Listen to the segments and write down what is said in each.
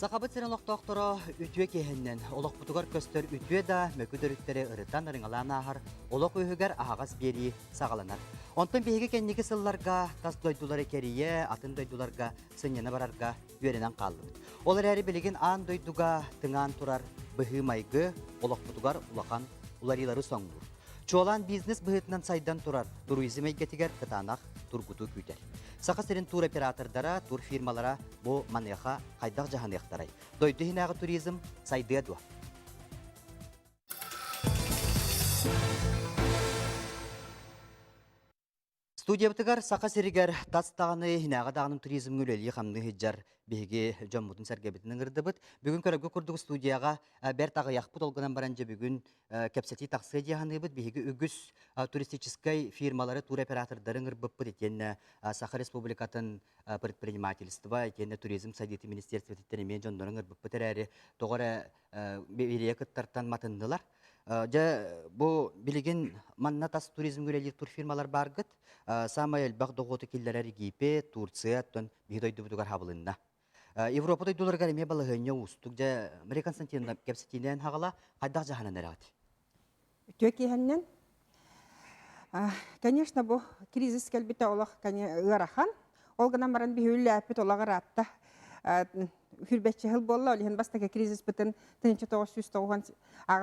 Сахабыт сирин олохтоохторо үтүө киэһэннэн олохпутугар көстөр үтүө да мөкү төрүттэри ырытан ырыҥалаан ааһар олох үөһүгэр аһаҕас биэрии саҕаланар. Онтон биһиги кэнники сылларга тас дойдулары кэрийэ, атын дойдуларга сынньана барарга үөрэнэн хааллыбыт. Ол эрээри билигин аан дойдуга тыҥаан турар быһыы-майгы олохпутугар улахан уларыылары соҥнуур. Чуолаан бизнес быһыытынан сайдан турар туризм эйгэтигэр кытаанах тургутуу күүтэр. Саха сирин туроператордара, турфирмалара бу маныаха хайдах дьаһаныахтарай? Дойду иһинээҕи туризм сайдыа дуо? Студиябытыгар Саха сиригэр тас даҕаны, иһинээҕи даҕаны туризмҥа үлэлии-хамныы сылдьар биһиги дьоммутун-сэргэбитин ыҥырдыбыт. Бүгүн көрөргө курдук студияҕа бэрт аҕыйахпыт, ол гынан баран дьэ бүгүн кэпсэтии тахсыа дии саныыбыт. Биһиги үгүс туристическай фирмалары, туроператордары ыҥырбыппыт итиэннэ Саха Республикатын предпринимательство итиэннэ туризм сайдыытын министерствотыттан эмиэ дьоннору ыҥырбыппыт эрээри, тоҕо эрэ бирийэ кыттартан матыннылар. Дьэ, бу билигин манна тас туризмҥа үлэлиир турфирмалар бааргыт. Саамай элбэх дохуоту киллэрэр Египет, Турция, оттон биһи дойдубутугар хабылынна. Европа дойдуларыгар эмиэ балаһыанньа уустук. Дьэ, Мария Константиновна, кэпсэтиинэн хаҕала хайдах дьаһанан эрэҕит? Үтүө киэһэннэн. Конечно, бу кризис кэлбитэ олох ыарахан. Ол гынан баран биһи үллээппит олох ыраатта. Хүрбэччэ сыл буолла, ол иһин бастакы кризиспытын 1998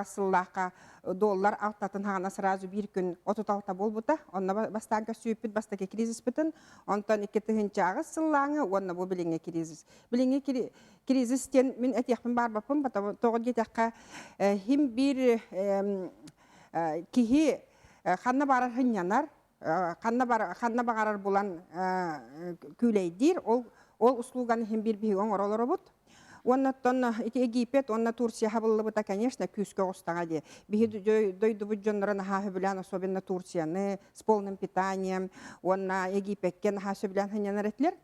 сыллаахха доллар алтатын хаҕана сразу биир күн 36 буолбута. Онно бастаан көрсүбүппүт бастакы кризиспытын, онтон 2008 сыллааҥы уонна бу билиҥҥи кризис. Билиҥҥи кризис диэн мин этиэхпин баарбаппын, тоҕо диэтэххэ, хим биир киһи ханна барар сынньанар, ханна, бар, ханна баҕарар булан күүлэйдиир, ол, ол услуганы иһин биир биһиги оҥоро олоробут. Уонна оттон ити Египет уонна Турция хабыллыбыта, конечно, күүскэ оҕустаҕа дии. Биһи дойдубут дьонноро наһаа сөбүлээн, особенно Турцияны с полным питанием уонна Египекке наһаа сөбүлээн сынньанар этилэр.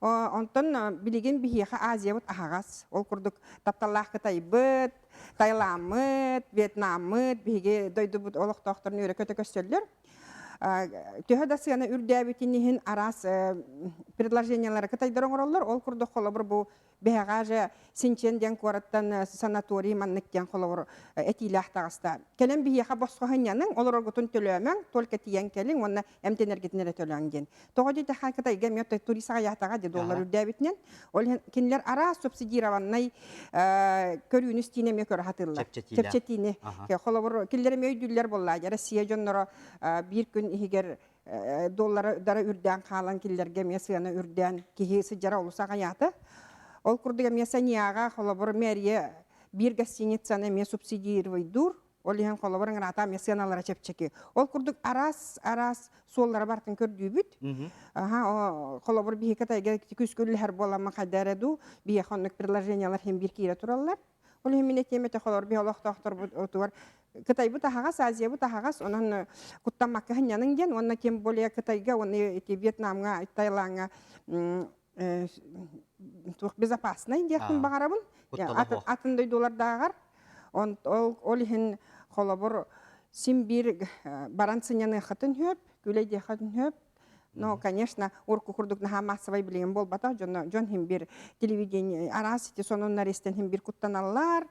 Онтон билигин биһиэхэ Азиябыт аһаҕас. Ол курдук тапталлаах Кытайбыт, Таиландмыт, Вьетнаммыт биһиги дойдубут олохтоохторун үөрэ-көтө көрсөллөр. Төһө да сыана үрдээбитин иһин араас предложениелары кытайдар оҥороллор. Ол курдук холобур бу Бэһэҕэ же Синчен диэн куораттан санаторий маннык диэн холобур этиилээх таҕыста. Кэлэн биһиэхэ босхо сынньаныҥ, олороргутун төлөөмөҥ, только тиийэн кэлиҥ уонна эмтэнэргитин эрэ төлөөҥ диэн. Тоҕо диэтэххэ Кытайга эмиэ турист аҕыйаатаҕа дии доллар үрдээбитинэн. Ол иһин кинилэр араас субсидированнай көрүүнү истиини эмиэ көрө сатыыллар. Чэпчэтиини. Холобур, кинилэр эмиэ өйдүүллэр буоллаа. Россия дьонноро биир күн иһигэр доллара үрдээн хаалан кинилэргэ эмиэ сыана үрдээн киһи сылдьара олус аҕыйаата. Ол курдук эмиэ Саньяҕа холобур мэрия биир гостиницаны эмиэ субсидируйдуур. Ол иһин холобур ыҥыраата эмиэ сыаналара чэпчэки. Ол курдук араас-араас суоллары барытын көрдүүбүт. Аха, холобур биһиги Кытайга күскүллэһэр буоламмын хайда эрэ дуу, биһиэхэ оннук предложениялар иһин биир киирэ тураллар. Ол иһин мин этиэм этэ холобур биһи олохтоохторбут Кытайбыт аһаҕас, Азиябыт аһаҕас, онон куттаммакка сынньаныҥ диэн уонна тем более Кытайга уонна ити Вьетнамҥа, Таилаҥҥа туох безопасный диэхпин баҕарабын. Атын дойдулардааҕар. Ол иһин холобур син биир баран сынньаныаххытын сөп, күлэйдиэххитин сөп. Но, конечно, урукку курдук наһаа массовай билигин буолбатах. Дьон, дьон иһин бир телевидение араас ити сонуннар истэн иһин бир куттаналлар.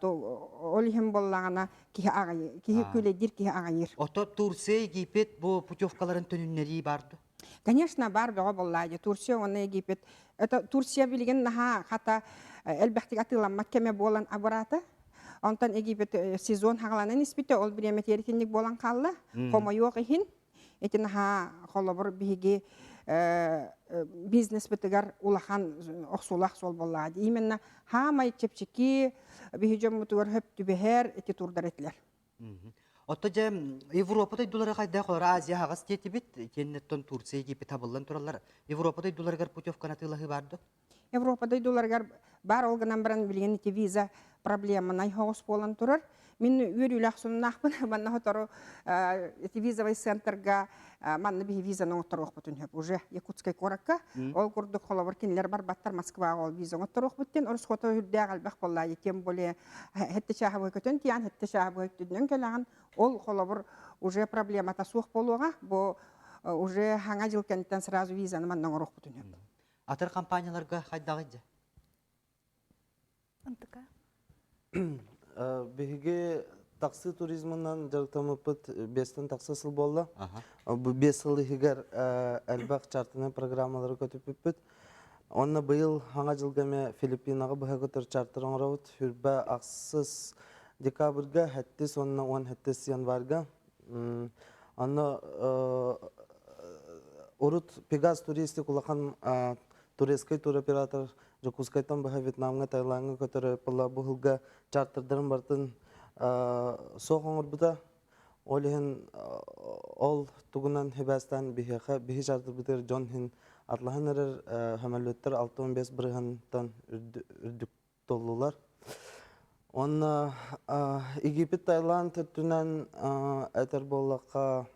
Ол иһин буоллаҕына киһи аҕайы, киһи күлэйдиир киһи аҕайыр. Ото Турция, Египет бу путевкаларын төнүннэрии бар дуо? Конечно, бар бөҕө буоллаа дии. Турция уонна Египет. Это Турция билигин наһаа хата элбэхтик атыыламмат кэмэ буолан абыраата. Онтон Египет сезон хаҕаланан испитэ, ол бириэмэ тиэритинник буолан хаалла. Хомойуох иһин, ити наһаа холобур биһиги бизнеспытыгар улахан охсуулаах суол буоллаҕа дии. Именно хаамай чэпчэки биһи дьоммутугар хөп түбэһэр ити турдар этилэр. Отто дьэ Европа дойдулара хайдах олор Азия аһаҕас диэтибит, итиэннэттэн Турция, Египет табыллан тураллар. Европа дойдуларыгар путевканы атыылаһыы бар дуо? Европа дойдуларыгар бар ол гынан баран билигин ити виза проблеманай соҕус буолан турар. Мин үөрүүлээх сонуннаахпын манна сотору ити визовый центрга манна биһи визаны оҥотторуохпутун сөп уже Якутскай куоракка. Ол курдук холобур кинилэр барбаттар Москваҕа ол виза оҥотторуохпут диэн ороскуота үрдээх элбэх буолла тем более хэтте чааһы көтөн тиийэн хэтте чааһы өттүнэн кэлэҕин ол холобур уже проблемата суох буолуоҕа бу уже хаҥа дьыл кэнниттэн сразу визаны манна оҥоруохпутун сөп. Атыр компанияларга хайдаҕый дьэ? Ынтыка. Биһиги таксыы туризмынан дьарыктаммыппыт биэстэн тахса сыл буолла. Бу 5 сыл иһигэр элбэх чартынан программалары көтүппүппүт. Онно быйыл хаҥа дьылга эмэ Филиппинаҕа быһа көтөр чартер оҥоробут. Хүрбэ ахсыс декабрьга, 7 уонна 17 январьга. Онно урут Пегас туристик улахан турецкай туроператор Дьокуускайтан быһа Вьетнамҥа, Таилаҥҥа көтөрө буолла бу сылга чартердарын барытын суох оҥорбута. Ол иһин ол тугунан сибээстээн биһиэхэ биһи чартербытыгар дьон иһин атлаһан эрэр сөмөлүөттэр 65 бырыһыантан үрдүк толлулар. Уонна Египет, Таиланд өттүнэн этэр буоллахха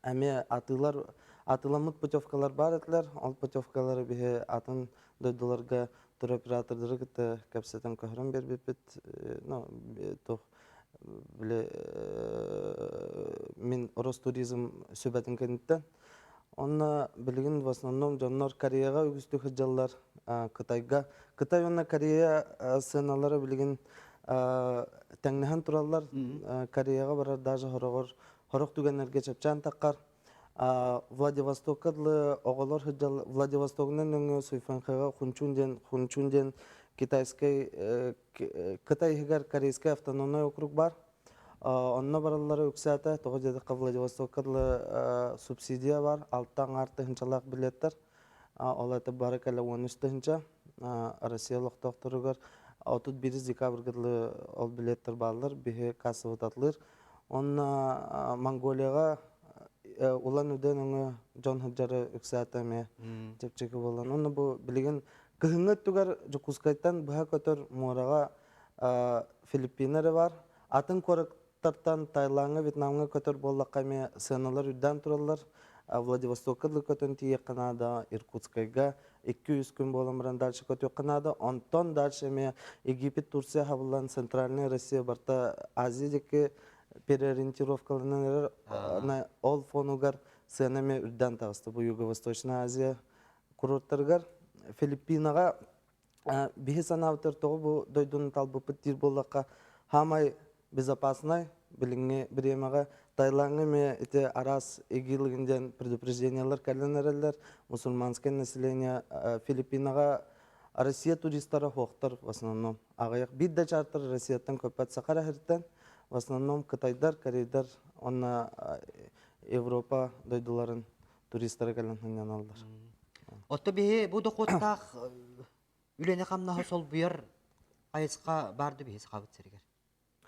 эмиэ атыылар атыыламмыт путевкалар баар этилэр. Ол путевкалары биһи атын дойдуларга туроператордары кытта кэпсэтэн көһөрөн биэрбиппит. Ну, туох били мин Ростуризм сүбэтин кэнниттэн. Онно билигин в основном дьоннор Кореяҕа үгүстүк сылдьаллар, Кытайга. Кытай уонна Корея сыаналара билигин тэҥнэһэн тураллар. Кореяҕа барар даже хороҕор Сорох түгэннэргэ чэпчээн таххар. Владивостокка дылы оҕолор сылдьал Владивостогунан өҥө Суйфэнхэҕэ Хунчун диэн Хунчун диэн китайскай Кытай иһигэр Корейскай автономнай округ бар. Онно бараллара үксээтэ. Тоҕо диэтэххэ Владивостокка дылы субсидия бар. Алта аҥаар тыһыынчалаах билеттэр. Ол это бары кэлэ 13 тыһыынча. Россия олохтоохторугар 31 декабрьга дылы ол билеттэр бааллар. Биһи кассабыт атлыыр. Онно Монголияҕа Улан-Удэ өҥө дьон сылдьара үксээтэ эмиэ чэпчэки буолан. Онно бу билигин кыһыҥҥы өттүгэр Дьокуускайтан быһа көтөр муораҕа Филиппина эрэ бар. Атын куораттартан Таилаҥҥа, Вьетнамҥа көтөр буоллахха эмиэ сыаналар үрдээн тураллар. Владивостокка дылы көтөн тиийиэххэ наада, Иркутскайга 2-3 күн буолан баран дальше көтүөххэ наада. Онтон дальше эмиэ Египет, Турция хабыллан Центральная Россия барта Азия диэки переориентировкаланан эрэр. Ол фонугар сыана эмиэ үрдээн таҕыста. Бу Юго-Восточная Азия курорттарыгар. Филиппинаҕа биһи санаабытыгар тоҕо бу дойдуну талбыппыт диир буоллахха, хаамай безопасный билиҥҥи бириэмэҕэ Таилаҥҥа эмиэ ити араас ИГИЛ диэн предупреждениелар кэлэн эрэллэр. Мусульманское население Филиппинаҕа Россия туристара суохтар в основном. Аҕыйах биир да чартер Россияттан көппөт саха эрэ в основном кытайдар, корейдар уонна Европа дойдуларын туристара кэлэн сынньаналлар. Отто биһи бу дохуоттаах үлэни-хамнаһы солбуйар хайысха баар да биһи сахабыт сиригэр.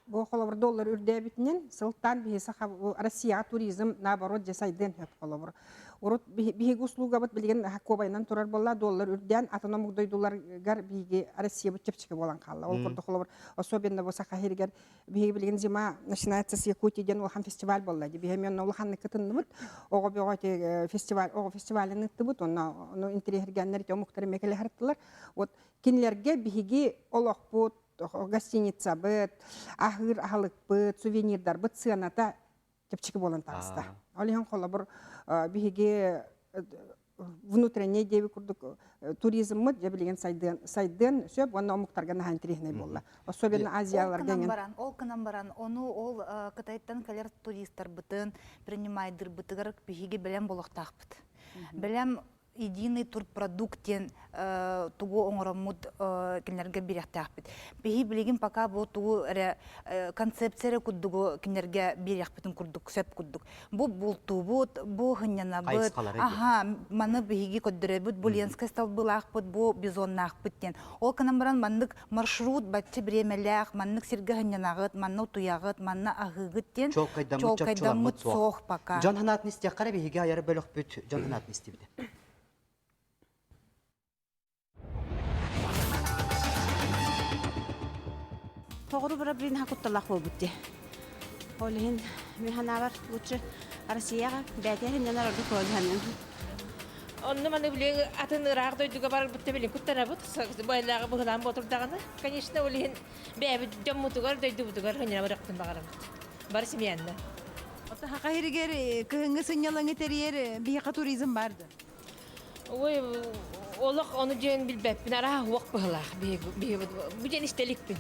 Бу холобур доллар үрдээбитинэн сылтаан биһи саха Россияҕа туризм наоборот дьэ сайдыан сөп холобур. Урут биһиги услугабыт билигин куобайынан турар буолла доллар үрдээн атын омук дойдуларыгар биһиги Россиябыт чэпчэки буолан хаалла. Ол курдук холобур особенно бу Саха сиригэр биһиги билигин зима начинается с Якутии диэн улахан фестиваль буолла. Биһи эмиэ онно улаханнык кытынныбыт. Оҕо бөҕө фестиваль оҕо фестивалын ыыттыбыт. Онно ону интэриэһиргээннэр ити омуктар эмиэ кэлэ сырыттылар. Вот кинилэргэ биһиги олохпут гостиницабыт, аһыыр аһылыкпыт, сувенирдарбыт сыаната чэпчэки буолан таҕыста. Ол иһин холобур биһиги внутренний диэби курдук туризммыт дьэ билигин сайдыан сайдыан сөп уонна омуктарга наһаа интэриэһинэй буолла. Особенно азияларга Ол баран, ол гынан баран, ону ол Кытайтан кэлэр туристарбытын, принимайдырбытыгар биһиги бэлэм болохтаахпыт. Бэлэм единый турпродукт диэн тугу оҥороммут кинилэргэ биэриэхтээхпит. Биһи билигин пока бу тугу эрэ концепция эрэ курдугу кинилэргэ биэриэхпитин курдук сөп курдук. Бу бултуубут, бу сынньанабыт, аха, маны биһиги көрдөрөбүт, бу Ленскэй столбылаахпыт, бу бизоннаахпыт диэн. Ол гынан баран маннык маршрут бачча бириэмэлээх, маннык сиргэ сынньанаҕыт, манна утуйаҕыт, манна аһыыгыт диэн чуолкайдаммыт суох пока. Дьон санаатын истиэххэ эрэ биһиги айар бөлөхпүт дьон санаатын истибитэ. Тоҕуру бара билин кутталаах буолбут дии. Ол иһин мин санаабар лучше Россияҕа бэйэтэ сынньанар ордук буолан Онно маны билин атын ыраах дойдуга барарбыт да билин куттанабыт. Байлааҕы быһылаан буотурдаҕына, конечно, ол иһин бэйэбит дьоммутугар, дойдубутугар сынньана барыахпытын баҕарабыт. Бары семьянна. Саха сиригэр кыһыҥҥы сынньалаҥы тэрийэр биһиэхэ туризм бар да? Ой, Олох ону диэн билбэппин, арааһа уох быһылаах бу диэн истэликпин.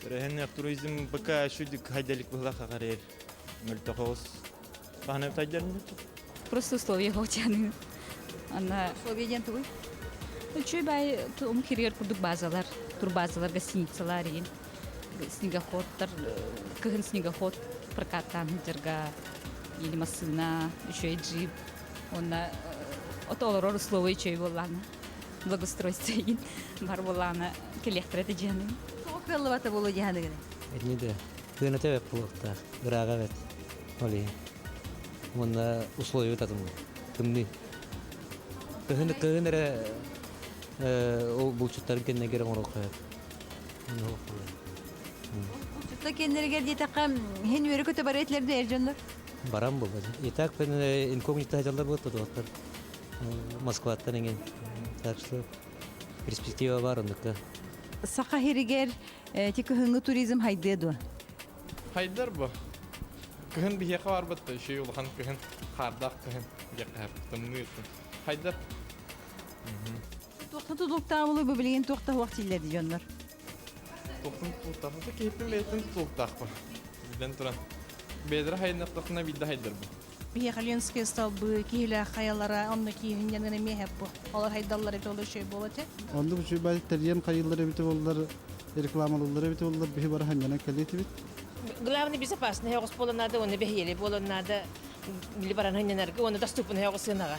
Тэрээһиннээх туризм пока шүдүк хайдалик быһылаах аҕарыыр. Мөлтөхөҕүс хаһан тайдарын Просто условия хоочаны. Ана Условия диэн тугуй? Үчүгэй бай ум киригер курдук базалар, турбазалар, гостиницалар иин снегоходтар, кыһын снегоход прокаттаан сылдьарга или массыына, үчүгэй джип, уонна ото олорор условия үчүгэй буоллаҕына, благоустройство иин бар буоллаҕына кэлиэхтэрэ этэ дьиэни. Тоҕо кыаллыбата буолуо дьаһаныгын? Итини да тыаната эбэт буолуохтаах, ырааҕа эбэт. Ол иһин. Уонна условия татымы. Тымныы. Кыһын кыһын эрэ ол булчуттарын кэннигэр оҥоруохха сөп. Булчуттар кэннэригэр диэтэххэ, иһин үөрэ-көтө барыа этилэр да эр дьоннор? Баран буолбат. И так инкогнито сылдьаллар буолта доҕоттор. Москваттан эҥин. Так что перспектива бар оннукка. Саха сиригэр ити кыһыҥҥы туризм хайдыа дуо? Хайдар бу. Кыһын биһиэхэ барбыт да үчүгэй улахан кыһын, хаардаах кыһын диэххэ тымныы Хайдар. Туохтан тутулуктаабылы бу билигин туох да суох дииллэр дьоннор. Туохтан тутулуктаах? Киһиттэн бэйэтин тутулуктаахпын. Билэн туран. Бэйэлэрэ хайыннахтахтына биирдэ хайдарбын. Биһиэхэ Ленскэй столбы, киһилээх хайалара, онно кииһинньэнэн эмиэ хэп бу. Олор хайдаллар эбит, ол үчүгэй буолуо этэ. Оннук үчүгэй тэрийэн хайыыллар эбитэ буоллар, рекламалыыллар эбитэ буоллар, биһи бары ханньанан кэлиэ этибит. Главное безопасный оҕус буолан наада, уонна бэһиэлэй буолан наада, били баран ханньанарга, уонна доступный оҕус сыанаҕа.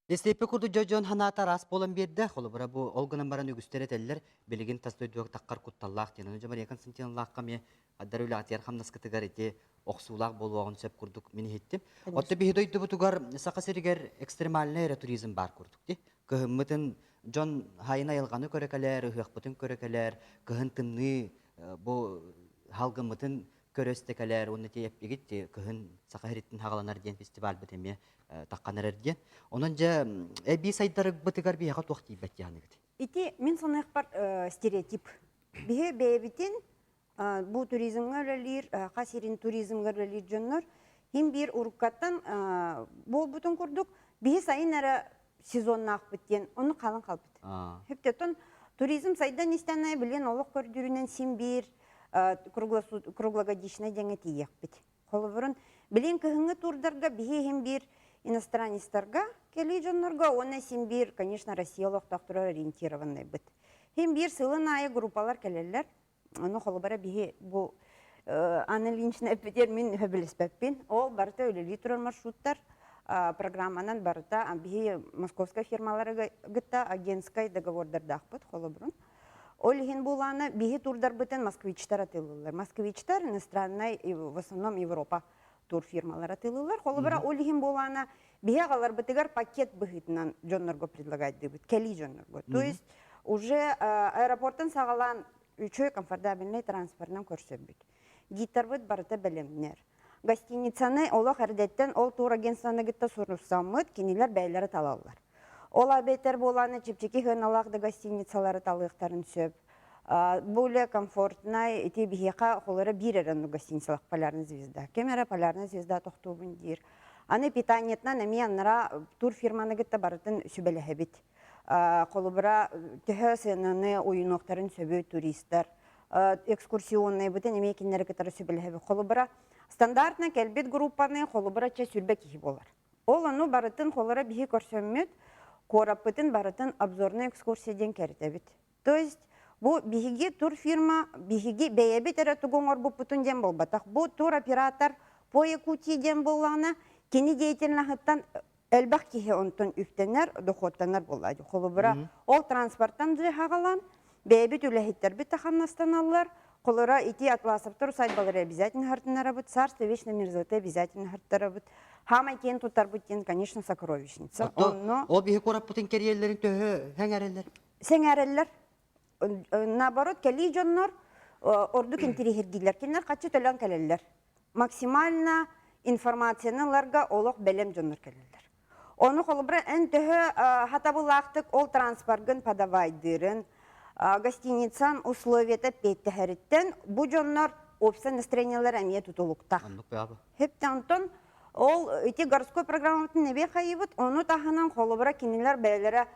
Истиэппэ курдук дьон ханаата араас буолан биэрдэ. Холобура бу ол гынан баран үгүстэр этэллэр, билигин тас дойдуга таххар кутталлаах диэн. Ону дьэ Мария Константиновналаахха эмиэ адар үлэҕитигэр хамнаскытыгар ити охсуулаах буолуоҕун сөп курдук мин иһиттим. Оттон биһи дойдубутугар Саха сиригэр экстремальнай эрэ туризм баар курдук дии. Кыһыммытын дьон хайын айылҕаны көрө кэлэр, ыһыахпытын көрө кэлэр, кыһын тымныы бу халгыммытын көрө истэ кэлэр уонна ти эппигит кыһын Саха сириттэн хаҕаланар диэн фестивальбыт эмиэ таххан эрэр диэн. Онон дьэ эбии сайдарбытыгар биһиэхэ туох тиийбэт диэханыгыт? Ити мин саныахпар стереотип. Биһи бэйэбитин бу туризмҥа үлэлиир, хас сирин туризмҥа үлэлиир дьоннор хим биир уруккаттан буолбутун курдук биһи сайын эрэ сезоннаахпыт диэн ону халан халбыт. Хөптөтөн туризм сайдан истэнэ билин олох көрдүүрүнэн син биир круглогодичный диэҥэ тиийиэхпит. Холобурун, билин кыһыҥҥы туурдарга биһи иһин биир иностранецтарга кэлии дьоннорго уонна син биир, конечно, Россия олохтоохторо ориентированныйбыт. Хин биир сылын аайы группалар кэлэллэр. Ону холобура биһи бу Анна Ильинична эппитигэр мин сөбүлэспэппин. Ол барыта үлэлии турар маршруттар программанан барыта биһи московскай фирмалары кытта агентскай договордардаахпыт холобурун. Ол иһин буолаана биһи турдарбытын москвичтар атыылыыллар. Москвичтар иностраннай, в основном Европа турфирмалар атыылыыллар. Холобура ол иһин буолаана биһи аҕаларбытыгар пакет быһыытынан дьоннорго предлагайдыыбыт, кэлии дьоннорго. То есть уже аэропорттан саҕалаан үчүгэй комфортабельнай транспорынан көрсөрбүт. Гидтарбыт барыта бэлэмнэр. Гостиницаны олох эрдэттэн ол турагентствоны кытта суруссаммыт, кинилэр бэйэлэрэ талаллар. Ол эбэтэр буолааны чэпчэки сыаналаах да гостиницалары талыахтарын сөп. Более комфортнай ити биһиэхэ холоро биир эрэ оннук гостиницалаах Полярная звезда. Ким эрэ Полярная звезда тохтуубун диир. Аны питаниетынан эмиэ аннара турфирманы кытта барытын сүбэлэһэбит. Холобура, төһө сыананы уйунуохтарын сөбүй туристар. Экскурсионнайбытын эмиэ кинилэри кытары сүбэлэһэбит. Холобура, стандартно кэлбит группаны холобура чэ сүрбэ киһи буолар. Ол ону барытын холоро биһи көрсөммүт, куораппытын барытын обзорная экскурсия диэн кэритэбит. То есть бу биһиги турфирма биһиги бэйэбит эрэ тугу оҥорбуппутун диэн буолбатах. Бу туроператор по Якутии диэн буоллаҕына, кини деятельноһыттан элбэх киһи онтон үптэнэр, дохуоттанар буолла. Холобура, ол транспорттан дьаһаҕалаан, бэйэбит үлэһиттэрбит да хамнастаналлар, Холобура, ити Атласовтар усадьбалары обязательно хартынарабыт, царство вечной мерзлоты обязательно хартарабыт. Хаамай киэн туттарбыт диэн, конечно, сокровищница. Онно Ол биһи куораппытын кэриэллэрин төһө сэҥээрэллэр? Сэҥээрэллэр. Наоборот, кэлии дьоннор ордук интириэһиргииллэр. Кинилэр хаччы төлөөн кэлэллэр. Максимально информацияны ыларга олох бэлэм дьоннор кэлэллэр. Ону холобура эн төһө хатабылаахтык ол транспоргын подавайдыырын, гостиницан условията пиэттэһэриттэн бу дьоннор общество настроениелара эмиэ тутулуктаах. Оннук баба. Хептен онтон Ол ити городской программабытын эбиэ хайыбыт, ону таһынан холобура кинилэр бэйэлэрэ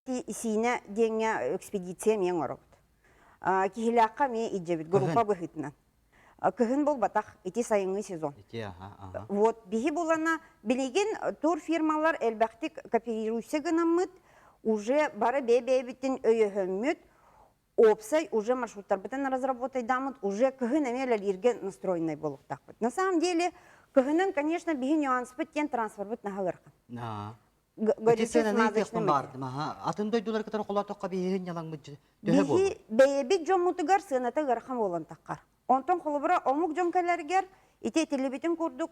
Сиинэ диэҥҥэ экспедиция эмиэ оҥоробут. Киһилээххэ эмиэ илдьэбит группа быһыытынан. Кыһын буолбатах, ити сайыҥҥы сезон. Вот биһи булана билигин турфирмалар элбэхтик кооперируйся гынаммыт, уже бары бэйэ-бэйэбитин өйөһөммүт, уопсай уже маршруттарбытын разработайдааммыт, уже кыһын эмиэ үлэлииргэ настроеннай буолуохтаахпыт. На самом деле, кыһынын, конечно, биһи нюанспыт диэн трансфербыт наһаа ыарахан. Ити сыананы ыытыахпын баардым аха. Атын дойдулары кытары холоотоххо биһи ньалаҥмыт төһө буолуо? Биһи бэйэбит дьоммутугар сыаната ыарахан буолан таххар. Онтон холобура омук дьон кэлэригэр ити этиллибитин курдук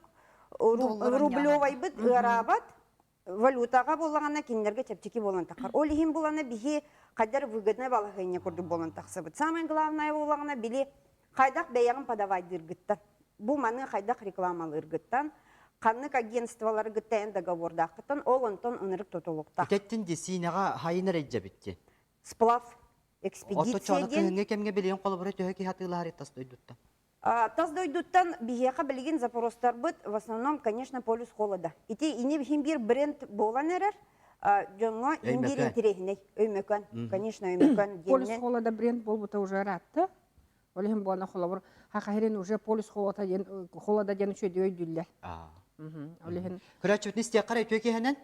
рублевайбыт ыараабат, валютаҕа буоллаҕына кинилэргэ чэпчэки буолан таххар. Ол иһин булана биһи хайдар выгодный балаһыанньа курдук буолан тахсыбыт. Самое главное буоллаҕына били хайдах бэйэҕин подавайдыыргыттан, бу маны хайдах рекламалыыргыттан, ханнык агентстволаргытта эн договордааххыттан ол онтон ынырык тутулуктаах. Итеттин ди сиинэҕэ хайын эрэйдьэбит Сплав экспедиция диэн. Кыһыҥҥы кэмҥэ билигин холобура төһө киһи атыылаһар тас дойдуттан? Тас дойдуттан биһиэхэ билигин запростарбыт в основном, конечно, полюс холода. Ити ини иһин биир бренд буолан эрэр, дьоҥҥо иһин биир интириэһинэй Өймөкөн, конечно, Өймөкөн Полюс холода бренд буолбута уже ыраатта. Ол иһин буолна холобур хахахирин уже полюс холода диэн холода диэн үчүгэй өйдүүллэр. Ол иһин Көрөөччүбүтүн истиэххэ үтүө киһинэн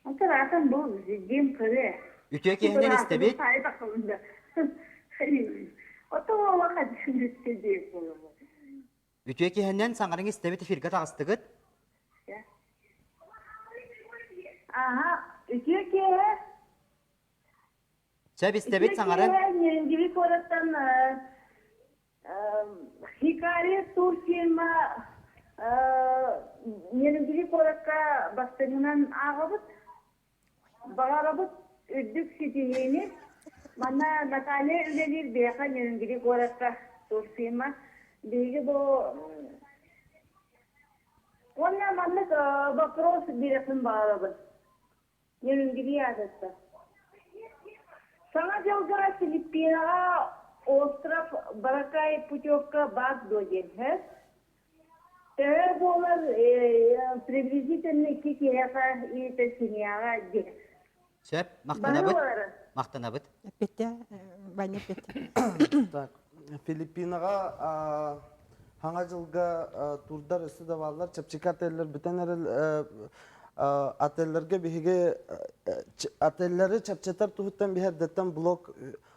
Онтон атын бу дьиэм көрө. Үтүө киһинэн истэбит. Үтүө киһинэн саҥарыҥ истэбит эфиргэ таҕыстыгыт. Аха, үтүө киэһэ. Сөп истэбит саҥарыҥ. Нерюнгри куораттан Хикари турфирма Нерюнгри куоракка бастыҥынан ааҕабыт. Баҕарабыт үрдүк ситиһиини. Манна Наталья үлэлиир биһиэхэ Нерюнгри куоракка турфирма. Биһиги бу Уонна маннык вопрос биэрэхпин баҕарабын. Нерюнгри аатыттан. Саҥа дьылга Филиппинаҕа остров Баракай путевка баар дуо диэн һэ? Төһө буолар приблизительно икки киһиэхэ иитэ семьяҕа диэн. Сөп, махтанабыт. Махтанабыт. Эппетте, Ваня эппетте. Так, Филиппинаҕа Хаҥа дьылга турдар өссө да бааллар. Чэпчэки отеллэр бүтэн эрэл отеллэргэ биһиги отеллэри чэпчэтэр туһуттан биһи эрдэттэн блок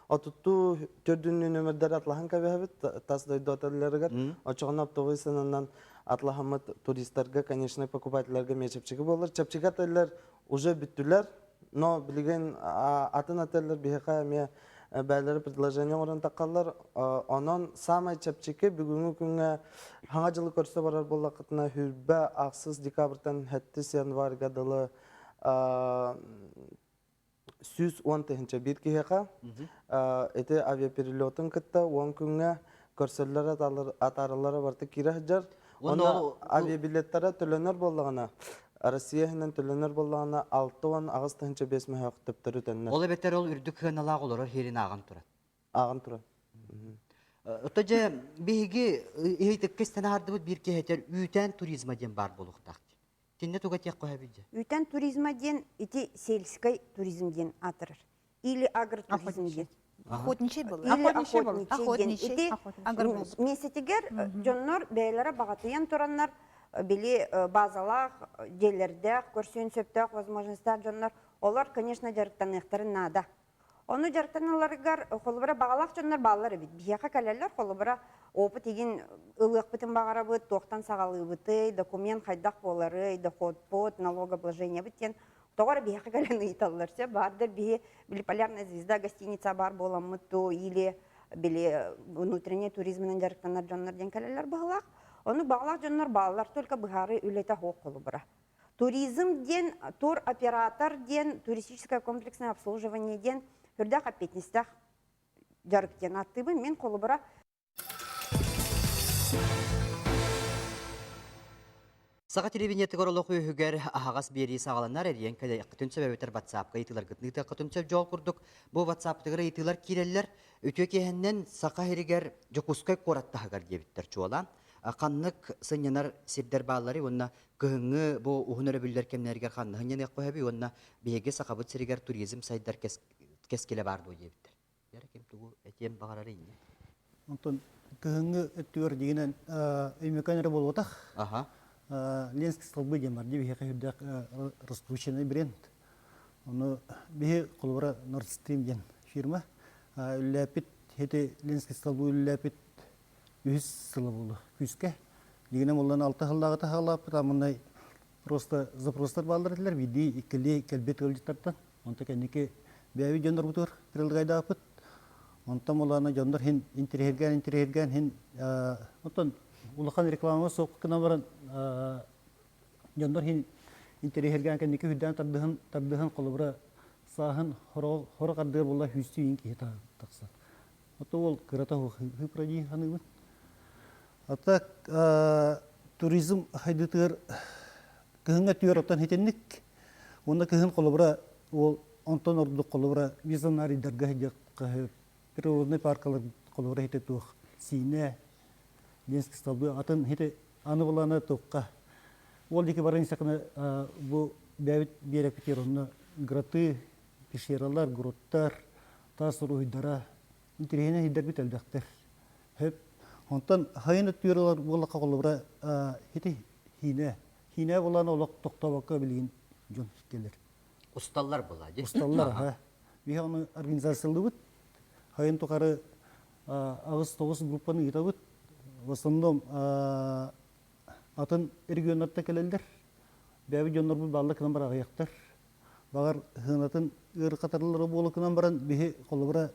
отуттуу төрдүннүү нөмердери атлаһан кэбиһэбит тас дойду отеллэригэр. Очоҕуна оптовый сыананан атлаһаммыт туристарга, конечно, покупателлэргэ эмиэ чэпчэки буолар. Чэпчэки отеллэр уже бүттүлэр, но билигин атын отеллэр биһиэхэ эмиэ бээлэри предложение оҥорон таххаллар. Онон саамай чэпчэки бүгүҥҥү күҥҥэ Хаҥа дьылы көрсө барар буоллаххытына хүрбэ ахсыс декабртан 7 январьга дылы 110 001 киһиэхэ ити авиаперелетын кытта 10 күҥҥэ көрсөллөр атаараллара барыта киирэ сылдьар. Онно авиабилеттара төлөнөр буоллаҕына Россия иһинэн төлөнөр буоллаҕына 68 тыһыынча мөһөөх төптөрү төннөр. Ол эбэтэр ол үрдүк сыаналаах олорор иһин ааҕан турар. Ааҕан турар. Ото дьэ биһиги иһитиккэ истэн аһардыбыт биир киһи этэр үүтээн туризма диэн баар буолуохтаах диэн. Кинне туга этиэх көһөбүт дьэ? Үүтээн туризма диэн ити сельскай туризм диэн аатырар. Или агротуризм диэн. Охотничий был. Или охотничий диэн. Ити миэстэтигэр дьоннор бэйэлэрэ баҕатыйан тураннар били базалаах, дьиэлэрдээх, көрсүөн сөптөөх возможностаах дьоннор олор, конечно, дьарыктаныахтарын наада. Ону дьарыктаналларыгар холобура баҕалаах дьоннор бааллар эбит. Биһиэхэ кэлэллэр, холобура опыт игин ылыахпытын баҕарабыт, туохтан саҕалыыбытый, документ хайдах буоларый, доходпут, налогообложениебыт диэн тоҕо эрэ биһиэхэ кэлэн ыйыталлар. Сөп баардар биһи били полярная звезда гостиница баар буоламмыт дуу или били внутренний туризмынан дьарыктанар дьоннор диэн кэлэллэр быһылаах. Ону баҕалаах дьоннор бааллар, только быһаарыы үлэтэ суох холобура. Туризм диэн, туроператор диэн, туристическое комплексное обслуживание диэн үрдээх эппиэтинэстээх дьарык диэн ааттыыбын. Мин холобура Саха телевидениетыгар олох үөһүгэр аһаҕас биэрии саҕаланар эрийэн кэлиэххитин сөп эбэтэр ватсапка ыйытыыларгытын ыытыаххытын сөп дьол курдук бу ватсаптыгар ыйытыылар киирэллэр үтүө киэһэннэн Саха сиригэр Дьокуускай куорат таһыгар диэбиттэр чуолаан. Ханнык сынньанар сирдэр баалларый уонна кыһыҥҥы бу уһун өрөбүллэр кэмнэригэр ханна сынньаныахха сөбүй уонна биһиги Сахабыт сиригэр туризм сайдар кэскилэ баар дуо диэбиттэр. Яра ким тугу этиэн баҕарар инньэ? Онтон кыһыҥҥы өттүгэр дигинэн Өймөкөөн эрэ буолбатах. Аха. Ленский столбы диэн бар дии биһиэхэ үрдээх раскрученный бренд. Ону биһи холобура Nord Stream диэн фирма үллээппит хити Ленский столбы үллээппит үһүс сыла буолла күүскэ. Дигинэн буоллан алта сыллааҕыта хаалааппыт, амынай просто запростар бааллар этилэр, биирдии, иккилии кэлбит ыалдьыттартан. Онто кэнники бэйэбит дьоннорбутугар предлагайдааппыт. Онтон булаана дьоннор хин интириһиргээн интириһиргээн хин оттон улахан реклама суох гынан баран дьоннор хин интириһиргээн кэнники үрдээн тардыһан тардыһан холобура сааһын хоро хардыар буолла хүүстүү иин киһи тахсар. Ото ол кырата хыпра дии саныыбын. А так туризм хайдытыгар кыһыҥҥа түөр оттон хитинник Уонна кыһын холобура ол онтон ордук холобура визонарийдарга сылдьыахха природный паркалар холобура хите туох Сиинэ, Ленский столбы атын хите аны булана туохха ол диэки баран истэххинэ бу бэйэбит биэрэппитигэр онно гроты, пещералар, гроттар, таас уруһуйдара интэриэһинэй сирдэрбит элбэхтэр. Хөп. Онтон хайын өттүгэр буоллахха холобура хити хиинэ Киинэ булан олох тохтобокко билигин дьон кэлэр. Усталлар була дии. Усталлар, аха. Биһи ону организациялыыбыт. Хайын тухары аҕыс-тоҕус группаны ыытабыт. В основном атын регионнарта кэлэллэр. Бэйэбит дьоннорбут бааллар кынан бар аҕыйахтар. Баҕар сыанатын ыарырҕаталлара буола кынан баран биһи холобура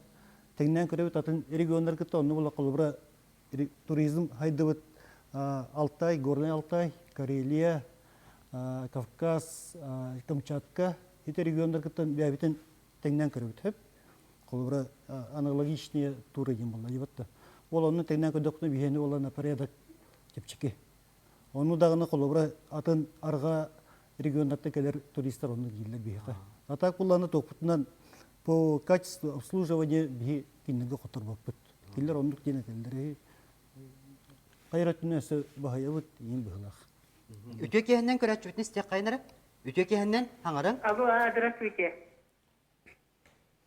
тэҥнээн көрөбүт атын регионнар кытта онно була холобура туризм хайдыбыт Алтай, Горный Алтай, Карелия, Кавказ, Камчатка ити регионнар кыттан бэйэбитин тэҥнээн көрөбүт хөп. Холобура аналогичные туры диэн буолла дебатта. Ол онно тэҥнээн көрдөхпүнэ биһиэни ол на порядок чэпчэки. Ону даҕаны холобура атын арҕаа регионнартан кэлэр туристар онно киирэллэр биһиэхэ. А так булланы туохпутунан по качеству обслуживания биһи кинилэргэ хоторбоппут. Кинилэр оннук диэн этэллэр. Хайыр өттүнэн өссө баһыйабыт иин быһылаах. Үтүө киһиннэн көрөөччүбүтүн истиэххэйин эрэ. Үтүө киһиннэн хаҥарыҥ. Алло, здравствуйте.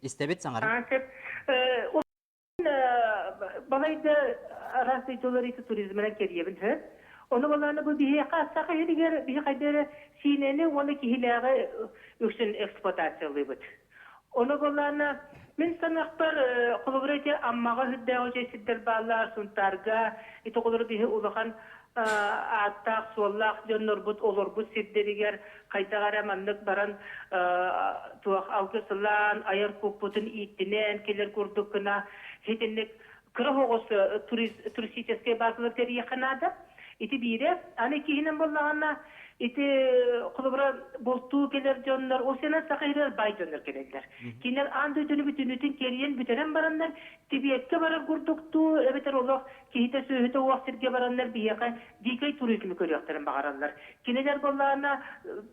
Истэбит саҥарыҥ. Сөп. Балайда араас дойдулар ити туризмынан кэрийэбин һэ. Ону балааны бу биһиэхэ саха иһигэр биһи хайда эрэ сиинэни уонна киһилээҕи үксүн эксплуатациялыыбыт. Ону буоллаана, мин саныахпар, холобура ити Аммаҕа үрдээх үчүгэй сирдэр бааллар, Сунтаарга ити оҕолору биһи улахан ааттаах-суоллаах дьоннорбут олорбут сирдэригэр хайдах эрэ маннык баран туох алгыс ылан, айар куппутун ииттинэн кэлэр курдук гына итинник кыра оҕус туристическай базалар тэрийиэххэ наада. Ити биирэ. Аны иккиһинэн буоллаҕына, ити холобура бултуу кэлэр дьоннор, ол сенат саха иһигэр баай дьоннор кэлэллэр. Кинилэр аан дойдуну бүтүннүүтүн кэрийэн бүтэрэн бараннар, Тибиэккэ барар курдуктуу, эбэтэр олох киһитэ-сүөһүтэ уох сиргэ бараннар биһиэхэ дикэй туризмы көрүөхтэрин баҕараллар. Кинилэр буоллаҕына,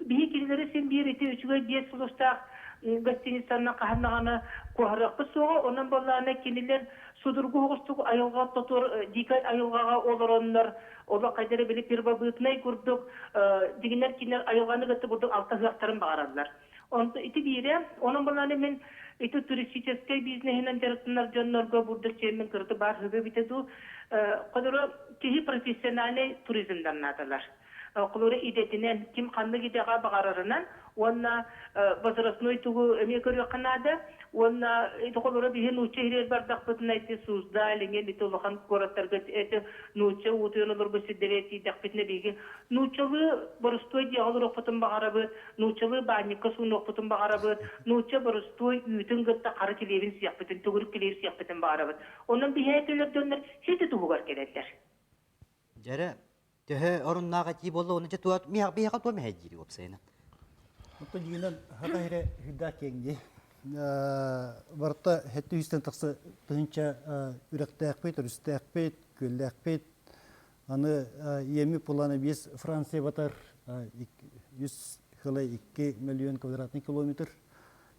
биһи кинилэри син биир ити үчүгэй биэс сулустаах гостиницанан хаһан даҕаны куоһарыахпыт суоҕа. Онон буоллаҕына кинилэр судургу соҕустук айылҕа ортотугар дикэй айылҕаҕа олороннор, олох хайда эрэ били первобытнай курдук дьиҥинэр кинилэр айылҕаны кытта курдук алтыһыахтарын баҕараллар. Онто ити биирэ, онон булааны мин ити туристическай бизнеһинэн дьарыктанар дьоннорго бурдук чиэммин кырды баар хыга бите дуу, холоро киһи профессиональный туризмдан наадалар. Холоро идэтинэн, ким ханнык идэҕэ баҕарарынан уонна возрастной тугу эмиэ көрүөххэ наада. Уонна ити холоро биһи нуучча иһиригэр бардахпытына ити Суздаль, иҥин ити улахан куораттарга эти нуучча уутуйан олорбут сирдэригэр тиийдэхпитинэ биһиги нууччалыы боростуой дьиэҕэ олоруохпутун баҕарабыт, нууччалыы баанньыкка суунуохпутун баҕарабыт, нуучча боростуой үүтүн кытта хара килиэбин сиэхпитин, төгүрүк килиэби сиэхпитин баҕарабыт. Онон биһиэхэ кэлэр дьоннор сити туһугар кэлэллэр. Дьэрэ, төһө оруннаах этии буолла, оны туа биһиэхэ туа мэһэйдиир уопсайынан. Оттон дьиҥинэн хата иһирэ сүрдээх киэҥ дии. Барыта хэттэ үстэн тахса тыһыынча үрэхтээхпит, өрүстээхпит, күөллээхпит. Аны иэми пулана биэс Франция батар үс хылай 2 миллион квадратный километр.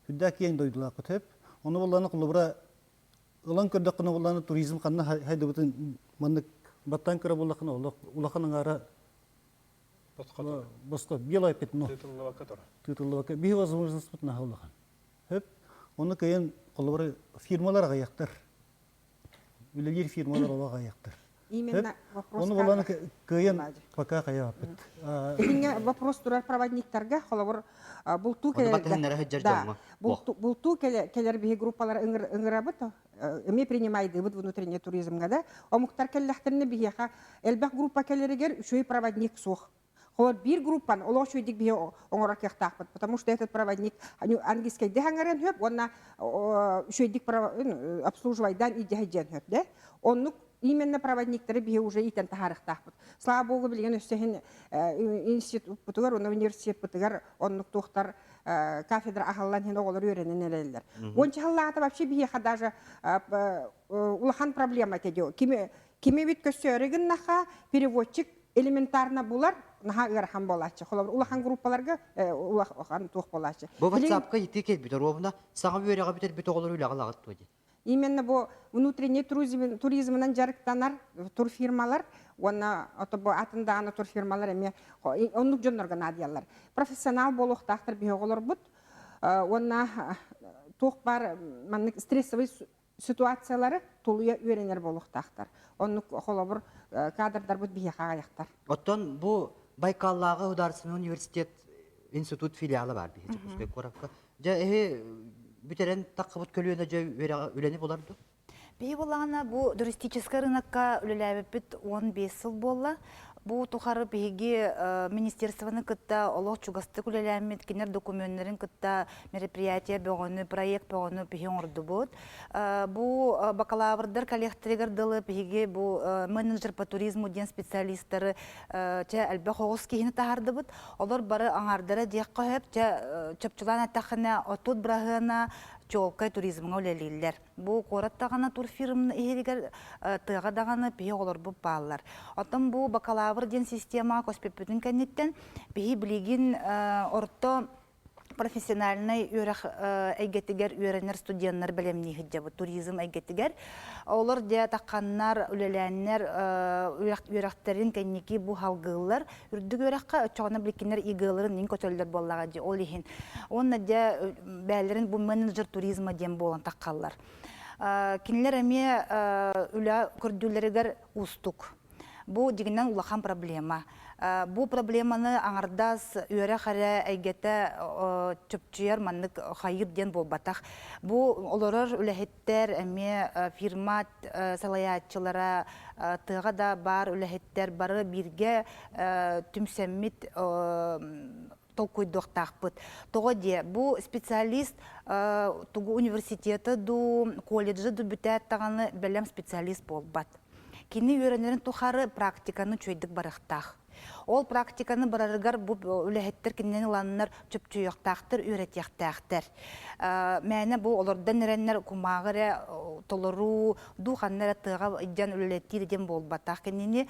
Сүрдээх киэҥ дойдулаахпыт хөп. Ону булланы холобура ылан көрдөххүнэ булланы туризм ханна хайдыбытын маннык Баттан кыра буллахына улахан аңара босхо белое пятно. Тытыллыбакка турар. Тытыллыбакка. Биһи возможность наһаа улахан. Хөп. Оны кыйын холобура фирмалар аҕыйахтар. Үлэлиир фирмалар олох аҕыйахтар. Именно вопрос. Оны болан кыйын пока хайааппыт. Итингэ вопрос турар проводниктарга холобур бултуу кэлэр. Да, бултуу кэлэр биһи группалар ыҥырабыт эмиэ принимайдыыбыт внутренний туризмга да омуктар кэллэхтэринэ биһиэхэ элбэх группа кэлэригэр үчүгэй проводник суох. Холор биир группан олох үчүгэйдик биһи оҥорор кыахтаахпыт, потому что этот проводник английскайды хаҥарыан сөп уонна үчүгэйдик обслуживайдаан илдьэ сөп да. Оннук именно проводниктары биһи уже иитэн таһаарыахтаахпыт. Слава богу, билигин өссө иһин институппутугар уонна университеппытыгар оннук туохтар кафедра аһыллан иһин оҕолор үөрэнэн эрэллэр. Уонча сыллааҕыта вообще биһиэхэ даже улахан проблема этэ дио. Кими кими бит көссөөрү гыннаха переводчик элементарно булар наһаа ыарахан буолааччы. Холобур, улахан группаларга улахан туох буолааччы. Бу WhatsApp-ка ити кэлбит оруобуна саҥа үөрэҕи бүтэрбит оҕолор үлэҕэ ылаҕыт дуо диэн. Именно бу внутренний туризмынан дьарыктанар турфирмалар уонна ото бу атын даҕаны турфирмалар эмиэ оннук дьоннорго наадыйаллар. Профессионал буолуохтаахтар биһи оҕолорбут уонна туох баар маннык стрессовый ситуациялары тулуйа үөрэнэр буолуохтаахтар. Оннук холобур кадрдарбыт биһиэхэ аҕыйахтар. Оттон бу Байкаллааҕы государственный университет институт филиала баар биһи Дьокуускай куоракка. Дьэ эһи бүтэрэн таххыбыт көлүөнэ дьэ үлэни булар дуо? Биһи буллаҕына бу туристическай рынокка үлэлээбиппит 15 сыл буолла. Бу тухары биһиги министерствоны кытта олох чугастык үлэлээммит, кинилэр докумуоннарын кытта мероприятие бөҕөнү, проект бөҕөнү биһи оҥордубут. Бу бакалаврдар коллекторыгар дылы биһиги бу менеджер по туризму диэн специалисттары чэ элбэх оҕус киһини таһардыбыт. Олор бары аҥаардара диэххэ сөп, чэ чопчулаан эттэххинэ 30 быраһыана чуолкай туризмҥа үлэлииллэр. Бу куорат даҕаны турфирманы иһигэр тыаҕа даҕаны биһи оҕолорбут бааллар. Оттон бу бакалавр диэн системаҕа көспүппүтүн кэнниттэн биһи билигин орто профессиональнай үөрэх эйгэтигэр үөрэнэр студеннар бэлэмнии сылдьабыт туризм эйгэтигэр. Олор дьэ тахханнар, үлэлээннэр үөрэхтэрин кэнники бу халгыыллар. Үрдүк үөрэххэ оччоҕуна биликкиннэр ИГ-ларын иҥ көтөллөр буоллаҕа дии ол иһин. Уонна дьэ бээлэрин бу менеджер туризма диэн буолан таххаллар. Кинилэр эмиэ үлэ көрдүүлэригэр уустук. Бу дьиҥинэн улахан проблема. Бу проблеманы аҥардас үөрэх эрэ эйгэтэ чопчуйар маннык хайыыр диэн буолбатах. Бу олорор үлэһиттэр эмиэ фирма салайааччылара тыаҕа да баар үлэһиттэр бары бииргэ түмсэммит толкуйдуохтаахпыт. Тоҕо диэ, бу специалист тугу университета дуу, колледжы дуу бүтээт даҕаны бэлэм специалист буолбат. Кини үөрэнэрин тухары практиканы үчүгэйдик барыахтаах. Ол практиканы барарыгар бу үлэһиттэр кинини ыланнар чөпчүйүөхтаахтар, үөрэтиэхтээхтэр. Мээнэ бу олордон эрэннэр кумааҕы эрэ толоруу, дуу ханна эрэ тыаҕа илдьэн үлэлэтиир диэн буолбатах. Кинини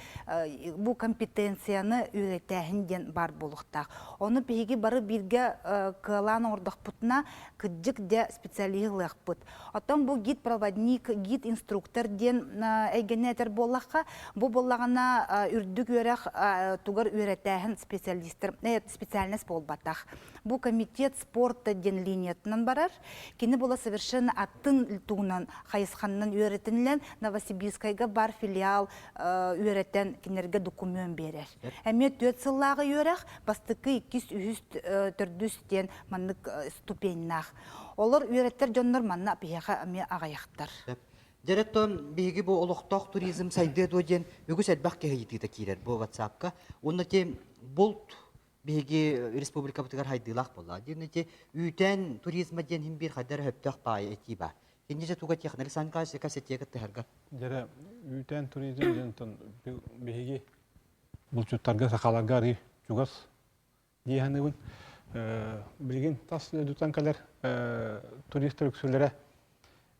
бу компетенцияны үөрэтээһин диэн баар буолуохтаах. Ону биһиги бары бииргэ кыалаан оҥордохпутуна, кырдьык дьэ специалиһы ылыахпыт. Оттон бу гид-проводник, гид-инструктор диэн эйгэни этэр буоллахха, бу буоллаҕына үрдүк үөрэх тугар үөрэтээһин специалистар специальность буолбатах. Бу комитет спорта диэн линиятынан барар. Кини була совершенно атын тугунан хайысханнан үөрэтинлэн Новосибирскайга бар филиал үөрэтэн кинилэргэ документ биэрэр. Эмиэ түөрт сыллааҕы үөрэх, бастакы, иккис, үһүс, төрдүс диэн маннык ступеньнаах. Олор үөрэттэр дьоннор манна биһиэхэ эмиэ аҕыйахтар. Дьэ, биһиги бу олохтоох туризм сайдыа дуо диэн үгүс элбэх киһи ыйытыыта киирэр бу WhatsApp-ка. Уонна ти булт биһиги республикабытыгар хайдыылаах буолла. Диэн ити үүтэн туризма диэн хим биир хайдар өптөөх паай этии бар. Кинди же туга технали Александр Николаевич сетиэ кыттыһарга. Дьэрэ үүтэн туризм диэн биһиги булчуттарга сахаларга арыы чугас дии саныыбын. Билигин тас дойдуттан кэлэр туристар үксүлэрэ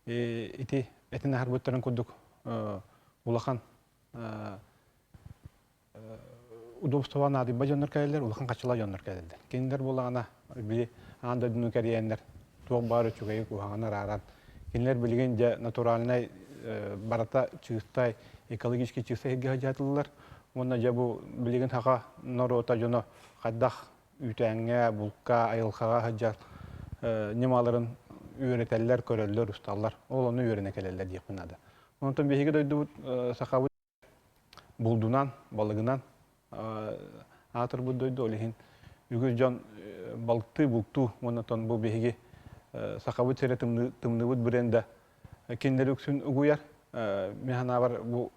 ити этин аһарбыттарын курдук улахан удобствоға наадыйба дьоннор кэлэллэр, улахан хачыла дьоннор кэлэллэр. Кинилэр буоллаҕына били аан дойдуну кэрийэннэр туох баар үчүгэйи куһаҕаны арааран кинилэр билигин дьэ натуральнай барата чыыстай, экологически чыыстай сиргэ сылдьаатыллар. Уонна дьэ бу билигин саха норуота дьоно хайдах үүтээҥҥэ, булка, айылҕаҕа сылдьар ньымаларын үөрэтэллэр, көрөллөр, усталлар. Ол ону үөрэнэ кэлэллэр диэхпин наада. Онтон биһиги дойдубут сахабыт булдунан, балыгынан аатырбыт дойду. Ол иһин үгүс дьон балыктыы, бултуу уонна бу биһиги сахабыт сирэ тымныыбыт бренда кинилэри үксүн угуйар. Мин санаабар бу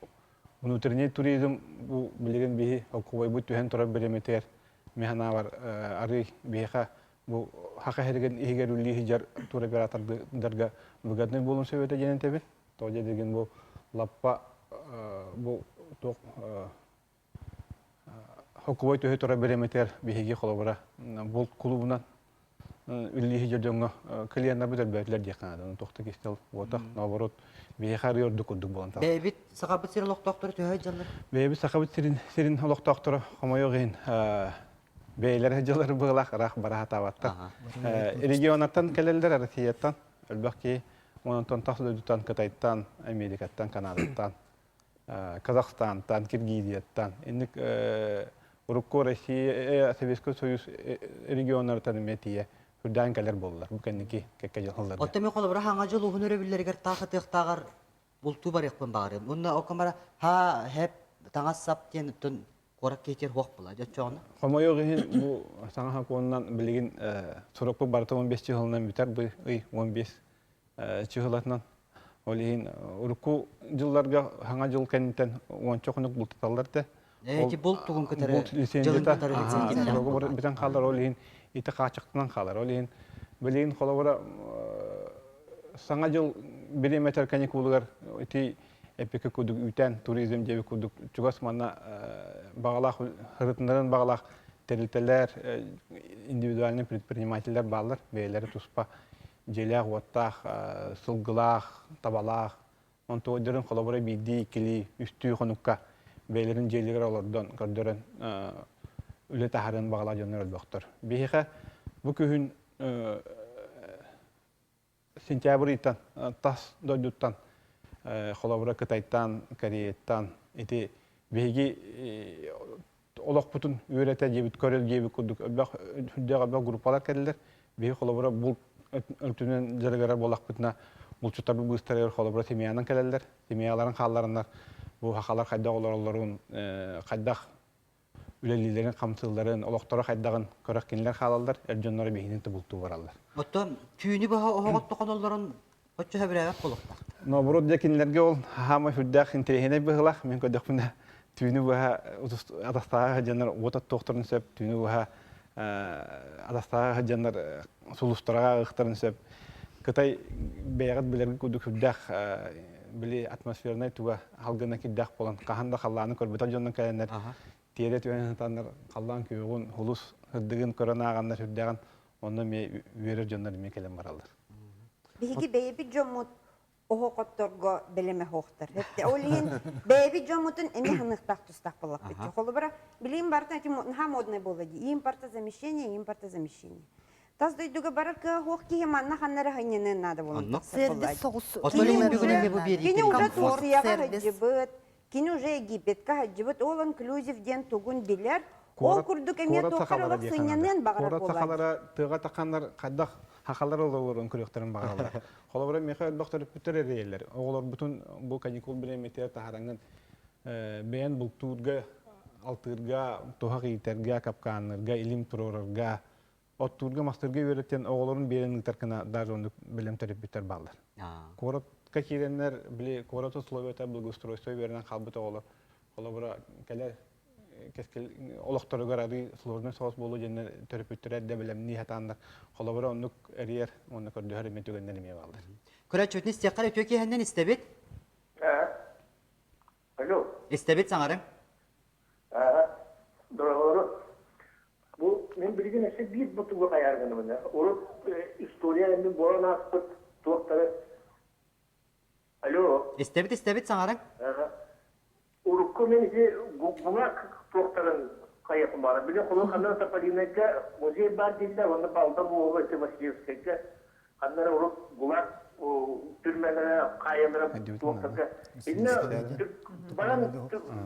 внутренний туризм бу билигин биһи холкубайбыт түһэн турар бириэмэтигэр мин санаабар арый биһиэхэ бу хака иһигэр иһигэр үллии сылдьар туроператордарга выгодный буолуон сөп этэ диэн этэбин. Тоҕо диэтигин бу лаппа бу туох хоккубай төһө турар бириэмэтигэр биһиги холобура булт кулуубунан үллииһи дьоҥҥо клиеннарбыт өлбөөтүлэр диэххэ наада. Туох да кистэл буотах, наоборот, биһиэхэ арыы ордук курдук буолан таҕыста. Бэйэбит Сахабыт сирин олохтоохторо төһө дьаллар? Бэйэбит Сахабыт сирин сирин олохтоохторо хомойуох иһин бэйэлэрэ дьылар быылах ыраах бара сатаабаттар. Регионаттан кэлэллэр Россияттан өлбөх киһи онтон тас дойдуттан Кытайтан, Америкаттан, Канадаттан, Казахстантан, Киргизияттан инник урукку Россия, Советский Союз регионнарыттан эмиэ тиийэ үрдээн кэлэр буоллар. Бу кэнники кэккэ дьылларга. Оттон мен холобура хаҥа дьыл уһун өрөбүллэригэр таах ытыахтааҕар бултуу барыахпын баҕарыам. Уонна окомара ха хэп таҥас сап диэн оттон куорат киһитигэр хуох була дьоччоҕуна. Хомойуох иһин бу саҥа сокуонунан билигин сурукпут барыта 15 чыһылынан бүтэр бу ый 15 чыһылатынан. Ол иһин урукку дьылларга саҥа дьыл кэнниттэн уонча хонук бултаталлар этэ. Эти булт тугун кытары дьылын кытары лицензията бүтэн хаалар ол иһин ити хааччахтанан хаалар. Ол иһин билигин холобура саҥа дьыл бириэмэтэр каникулугар ити эпика курдук үүтэн туризм диэби курдук чугас манна баҕалаах ырытыннарын баҕалаах тэрилтэлэр индивидуальный предпринимателлэр бааллар бэйэлэрэ туспа дьиэлээх-уоттаах сылгылаах табалаах онтуойдарын холобура биирдии иккилии үстүү хонукка бэйэлэрин дьиэлэригэр олордон көрдөрөн үлэ таһарын баҕалаах дьоннор өлбөхтөр биһиэхэ бу күһүн сентябрь ыйтан тас дойдуттан холобура Кытайтан, Кореяттан ити биһиги олохпутун үөрэтэ диэбит, көрө диэбит курдук элбэх үрдээх элбэх группалар кэллилэр. Биһи холобура булт өртүнэн дьарыгырар буоллахпытына булчуттарбыт быыстарыгар холобура семьянан кэлэллэр. Семьяларын хааллараннар бу хахалар хайдах олороллорун, хайдах үлэлииллэрин, хамсыылларын, олохторо хайдаҕын көрөх кинилэр хаалаллар, эр дьонноро биһигини тубултуу бараллар. Оттон түүнү быһа оһоҕот тохоноллорун оччо сөбүлээбэт буолуохтаах. Наоборот, дьэ кинилэргэ ол хаама сүрдээх интэриэһинэй быһыылаах. Мин көрдөхпүнэ түүнү быһа атастааҕа сылдьаннар уот оттуохтарын сөп, түүнү быһа атастааҕа сылдьаннар сулустараҕа ыахтарын сөп. Кытай бэйэҕит билэргит курдук сүрдээх били атмосфернай туга халгына кирдээх буолан хаһан да халлааны көрбөтөх дьоннор кэлэннэр тиэрэ түһэн сытаннар халлаан күөҕүн хулус сырдыгын көрөн ааҕаннар сүрдээҕин онно эмиэ үөрэр дьоннор эмиэ кэлэн бараллар. Биһиги бэйэбит дьоммут оһоҕотторго бэлэмэ суохтар. Ол иһин бэйэбит дьоммутун эмиэ ханыахтаах тустаах буоллахпыт. Холобура, билигин барыта ити наһаа модный буолла дии. Импортозамещение, импортозамещение. Тас дойдуга барар кыа суох киһи манна ханна эрэ ханньаныан наада буолан тахсар Сервис соҕус. Кини уже Турцияҕа сылдьыбыт, кини уже Египетка сылдьыбыт, ол инклюзив диэн тугун билэр. Ол курдук эмиэ туохтар олох сынньаныан баҕарар Куорат сахалара тыаҕа тахханнар хайдах хахалар олорон көрүөхтэрин баҕараллар. Холобура, миэхэ элбэх төрөппүттэр эрийэллэр. Оҕолорбутун бу каникул бириэмэтигэр таһараҥҥын бэйэн бултуурга, алтыырга, туһах иитэргэ, капкааннарга, илим туруорарга, оттуурга-мастыырга үөрэтэн оҕолорун биэрэн ыытар гына даже оннук бэлэм төрөппүттэр бааллар. Куоратка киирэннэр, били куорат условията благоустройство үөрэнэн хаалбыт оҕолор холобура кэлэр кэскил олохторугар арыы сложный соҕус буолуо диэннэр төрөппүттэрэ эрдэ бэлэмнии сатааннар холобура оннук эрийэр уонна көрдөһөр эмиэ түгэннэр эмиэ бааллар. Көрөөччүбүтүн истиэххэ үтүө киэһэннэн истэбит. Алло. Истэбит саҥарыҥ. Дороголору. Бу мин билигин өссө биир бутугу хайаар гынабын. Урут история эмин буолан ааспыт туохтары. Алло. Истэбит истэбит саҥарыҥ. Урукку мен ити буҥа туохтарын хайыахым баара. Били холу ханна Тополинайга музей баар дииллэр, уонна Балда буолуо ити Василевскайга ханна эрэ урут ГУЛАГ. Түрмэлэрэ, хаайылара туохтарга. Инне баран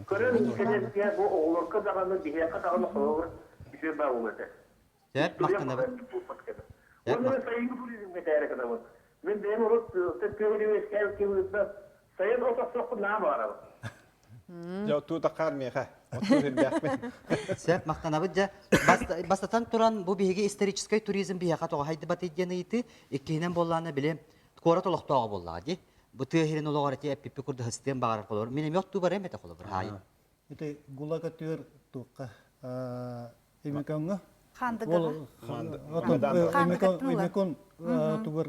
көрөн кэлэргэ бу оҕолорго даҕаны биһиэхэ даҕаны холобур үчүгэй баа буолуо этэ. Сөп, махтанабыт. Уонна сайыҥҥы туризмҥа тээрэ гынабын. Мин бэйэм урут тыа үөскээбит киһи сайын от охсуохпун наһаа баҕарабын. Дьэ, оттуу тахаар миэхэ. Оттуу сирдээхпин. Сөп, махтанабыт дьэ. Бастатан туран, бу биһиги историческай туризм биһиэхэ тоҕо хайдыбатый диэн ыйытыы. Иккиһинэн буоллаана били куорат олохтооҕо буоллаҕа дии. Бу тыа сирин олоҕор эти эппиппи курдук ыстыан баҕарар холобур. Мин эмиэ оттуу барыам этэ холобур. Хаайы. Ити гулага түөр туохха Имекоҥҥа Имекон тугар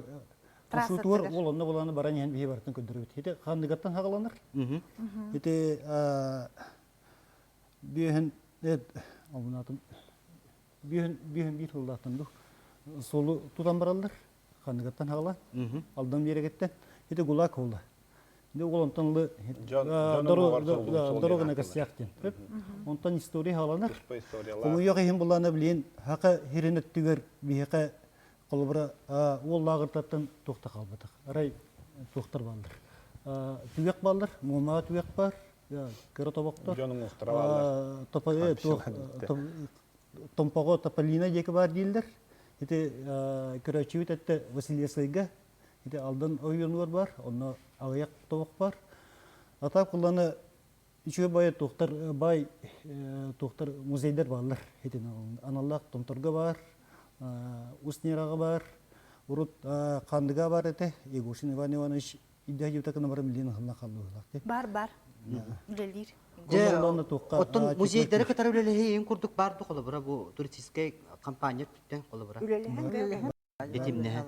Трассатыгар ол онно буланы баран иһэн биһи барытын көрдөрөбүт. Ити ханныгаттан хагаланар. Ити биэһин обунатым биэһин биэһин биир сыллаахтан ду суолу тутан бараллар. Ханныгаттан хагалан алдан биэрэгиттэн ити гулак буолла. Дьэ ол онтон ылы дорогана кэссиэхтин. Онтон история хааланар. Хомуйуох иһин булаана билин хака хирин өттүгэр биһиэхэ холобура уол лааҕыртаттан туох да хаалбатах. Арай туохтар бааллар. Түгэх бааллар, муомаҕа түгэх бар, кыра тобохтор. Дьон уҥуохтара бааллар. Томпоҕо Тополина диэки баар дииллэр. Ити көрөөччүбүт этте Василевскайга Ити Алдан ойуунугар бар, онно аҕыйах тобох бар. Ата кулланы үчүгэй бай туохтар бай туохтар музейдар бааллар. Итин аналлаах Томторго бар, Усть-Нераҕа бар, урут Хандыга бар этэ. Егошин Иван Иванович идея кына барым билин ханна халлыылаах. Бар бар. Үлэлиир. Дьэ, оттон музейдары кытары үлэлэһии курдук бар ду холобура бу туристическай компания түттэн холобура. Үлэлэһэн. Итимнэһэ.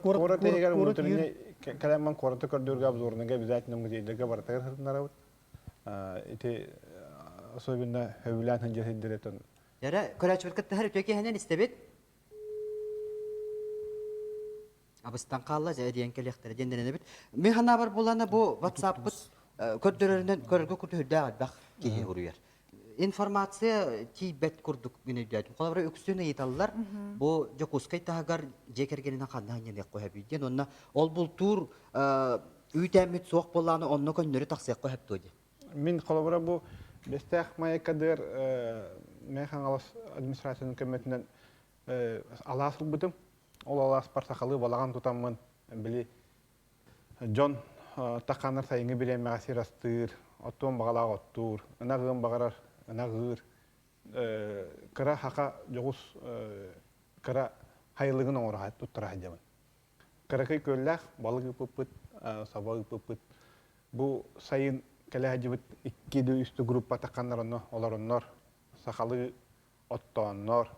Куорат иһигэр внутренний кэлэммэн куораты көрдүүргэ обзорныга обязательно музейдарга барытыгар сырытынарабыт. Ити особенно хөбүлээн сылдьар сирдэритин. Эрэ көрөөччүбүт кыттыһар үтүө киэһэнэн истэбит. Абыстан хаалла дьэ диэн кэлиэхтэрэ диэн эрэнэбит. Мин санаабар булана бу WhatsApp-пыт көрдөрөрүнэн көрөргө курдук үрдээх элбэх киһи уруйар. Информация тиийбэт курдук мин өйдөөтүм. Холобура үксүн ыйыталлар, бу Дьокуускай таһыгар дьиэ кэргэнинэн ханна анньыныахха сөбүй диэн. Онно ол бултуур үүтээммит суох буоллаҕына онно көннөрү тахсыахха сөп дуо диэн. Мин холобура бу Бэстээх Майакадыр Мэҥэ Хаҥалас администрациятын көмөтүнэн алаас ылбытым. Ол алааспар сахалыы балаҕан тутаммын били Дьон тахханар сайыҥҥы бириэмэҕэ сир астыыр, оттуон баҕалаах оттуур, ынах ыам баҕарар ынах ыыр, кыра хака дьоҕус кыра хайылыгын оҥоро туттара сылдьабын. Кыракый күөллээх балык ыыппыппыт, собо ыыппыппыт. Бу сайын кэлэ сылдьыбыт икки да үс группа тахханнар онно олороннор сахалыы оттооннор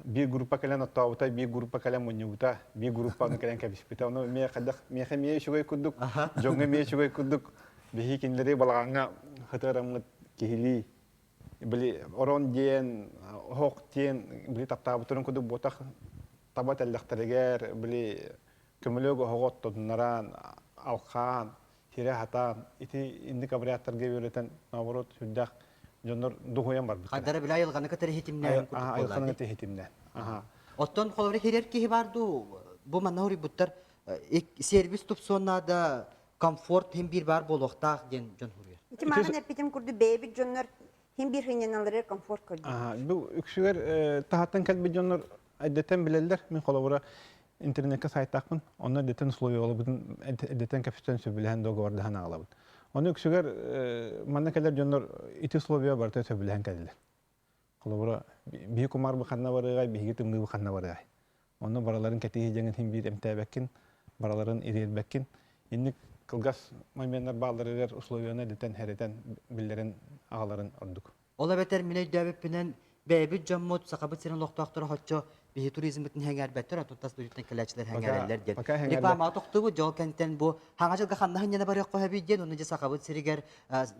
биир группа кэлэн оттообута, биир группа кэлэн мунньубута, биир группаны кэлэн кэбиспитэ. Ону эмиэ хайдах миэхэ эмиэ үчүгэй курдук, дьоҥҥо эмиэ үчүгэй курдук биһиги кинилэри балаҕаҥҥа хытыараммыт киһилии били орон диэн, оһох диэн били таптаабыттарын курдук буотах таба тэллэхтэригэр били көмөлөк оһоҕу оттотуннаран, алхаан, сирэ хатаан ити инник обрядтарга үөрэтэн наоборот сүрдээх дьоннор дуһуйан барбыттар. Хардара били айылҕаны кытары хитимнээн курдук айылҕаны кытары хитимнээн. Оттон холобура хирер киһи бар дуу бу манна хоруйбуттар сервис тупсуон наада комфорт хим биир баар буолуохтаах диэн дьон хоруйар. Ити маған эппитим курдук бэйэбит дьоннор хим биир хынньаналары комфорт көрдүк. Бу үксүгэр таһаттан кэлбит дьоннор эддеттен билэллэр. Мин холобура интернеккэ сайтаахпын, онно эддеттен условияларбытын эддеттен кэпсэтэн сөбүлэһэн договордаһан аҕалабыт. Ону үксүгэр манна кэлэр дьоннор ити условия барыта сөбүлэһэн кэллилэр. Холобура, биһи кумаар ханна барыаҕай, биһиги тымныы ханна барыаҕай. Онно бараларын кэтиһи дьэҥин иһин биир эмтээбэккин, бараларын ириэрбэккин. Инник кылгас моменнар баалларыгар условияны эдэтэн, хэрэтэн, биллэрин аҕаларын ордук. Ол эбэтэр мин өйдөөбүппүнэн, бэйэбит дьоммут Сахабыт сирин олохтоохторо хоччо биһи туризммытын сэҥээрбэттэр, оттон тас дойдуттан кэлээччилэр сэҥээрэллэр диэн. Рекламаҕа тохтуубут, дьол кэнтэн бу хаҥа дьылга ханна сынньана барыахха сөбүй диэн, уонна дьэ Сахабыт сиригэр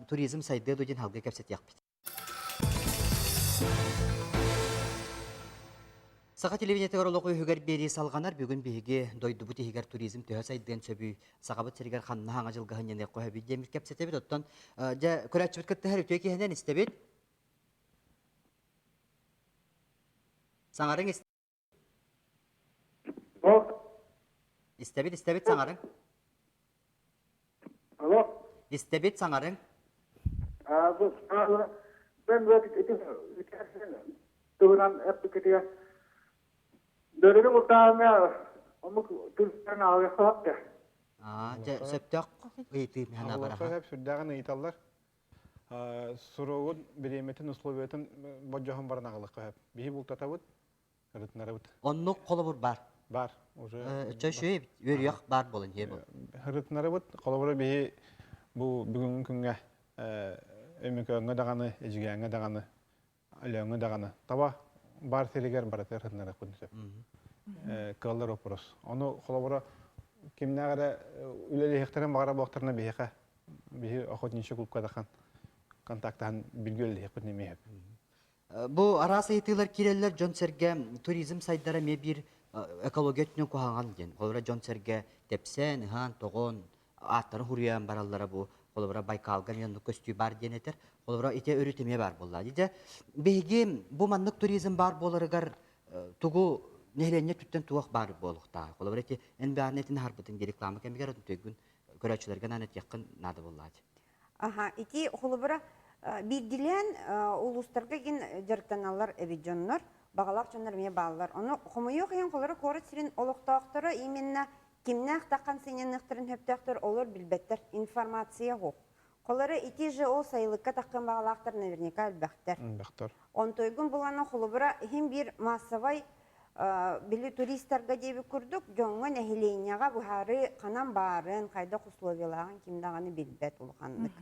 туризм сайдыа дуо диэн салгыы кэпсэтиэхпит. Саха телевидениетыгар олох үһүгэр биэрии салҕанар. Бүгүн биһиги дойдубут иһигэр туризм төһө сайдыан сөбүй, Сахабыт сиригэр ханна хаҥа дьылга сынньаныахха сөбүй диэммит кэпсэтэбит. Оттон дьэ көрөөччүбүт кыттыһар үтүө киһинэн истэбит. Саҥарыҥ. Истэбит, истэбит саҥарыҥ. Алло. Истэбит саҥарыҥ. Бу мен туһунан эппиккитигэр Бөрөлү бултааһыҥҥа омук тылынан ааҕыахха сөп Аа, дьэ, сөптөөх ыйытыы миһана бараха. Сөп сүрдээҕин ыйыталлар. Суругун, бириэмэтин, условиятын бодьоһон баран аҕалыахха сөп. Биһи бултатабыт, ырытынарабыт. Оннук холобур бар. Бар. Уже Чэ, үчүгэй үөрүйэх бар буолан иһэ бу. Ырытынарабыт. Холобура биһи бу бүгүҥҥү күҥҥэ Өймөкөөҥҥө даҕаны, Эдьигээҥҥэ даҕаны Өлөөҥҥө даҕаны таба баар сиригэр барытыгар сытынарыахпын сөп. Кыаллар вопрос. Ону холобура кимнээх эрэ үлэлиэхтэрин баҕара буолтарына биһиэхэ биһи охотничий клубка дахан контактаһан билгэ үлэлиэхпит эмиэ сөп. Бу араас ыйытыылар киирэллэр дьон-сэргэ туризм сайдара эмиэ биир экология өттүнэн куһаҕан диэн. Холобура дьон-сэргэ тэпсэн, ыһаан, тоҕон, ааттарын хуруйан бараллара бу холобура Байкалга эмиэ оннук көстүү баар диэн этэр. Холобура ити өрүт эмиэ баар буолла. Дьэ биһиги бу маннык туризм баар буоларыгар тугу нэһилиэнньэ өттүттэн туох баар буолуохтаах. Холобура ити эн бэҕэһээ этин аһарбытын ди реклама кэмигэр төйгүн көрөөччүлэргэ наан этиэххин наада буоллаачы. Аха, ити холобура биирдилээн улуустарга гин дьарыктаналлар эбит дьоннор, баҕалаах дьоннор эмиэ бааллар. Ону хомойуох иһин холоро куорат сирин олохтоохторо именно Кимнээх таххан сынньаныахтарын сөптөөхтөр олор билбэттэр, информация суох. Холоро ити же ол сайылыкка таххан баҕалаахтар наверняка элбэхтэр. Элбэхтэр. Онтойгун булана холобура иһин биир массовай били туристарга диэбит курдук дьоҥҥо нэһилиэнньэҕэ быһаарыы ханан баарын, хайдах условиялааҕын ким даҕаны билбэт улаханнык.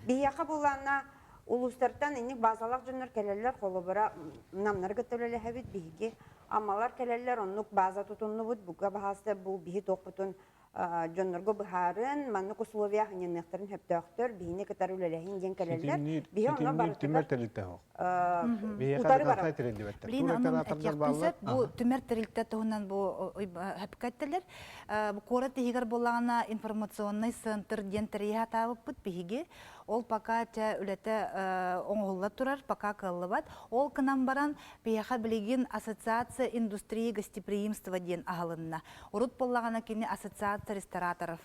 Биһиэхэ булана улуустартан инник базалаах дьоннор кэлэллэр, холобура намнары кытта үлэлэһэбит биһиги Аммалар кэлэллэр, оннук база тутуннубут, бука баһаалыста бу биһи туохпутун дьоннорго быһаарын, маннык условия ханньаныахтарын сөптөөхтөр, биһини кытары үлэлэһин диэн кэлэллэр. Биһи онно барытыгар түмэр тэрилтэ суох. Утары барар. Блин, онон этиэхпин сөп, бу түмэр тэрилтэ туһунан бу хөпкөттелер. Бу куорат иһигэр буоллаҕына информационный центр диэн тэрийэ сатаабыппыт биһиги. Ол пока чэ үлэтэ оҥоһулла турар, пока кыаллыбат. Ол гынан баран Биһиэхэ билигин Ассоциация индустрии гостеприимства диэн аһылынна. Урут буоллаҕына кини Ассоциация рестораторов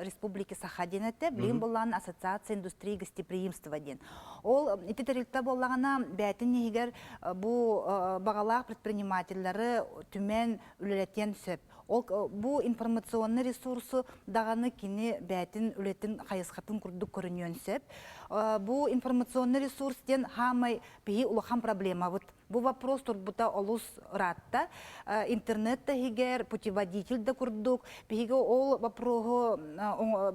Республики Саха диэн этэ, билигин буоллаҕына Ассоциация индустрии гостеприимства диэн. Ол ити тэрилтэ буоллаҕына бээтин иһигэр бу баҕалаах предпринимателлары түмэн үлэлэтиэн сөп. Ол бу информационный ресурсу даҕаны кини бээтин үлэтин хайысхатын курдук көрүнүөн сөп. Бу информационный ресурс диэн хаамай биһи улахан проблемабыт. Бу вопрос турбута олус ыраатта. Интернет да иһигэр, путеводитель да курдук. Биһиги ол вопроһу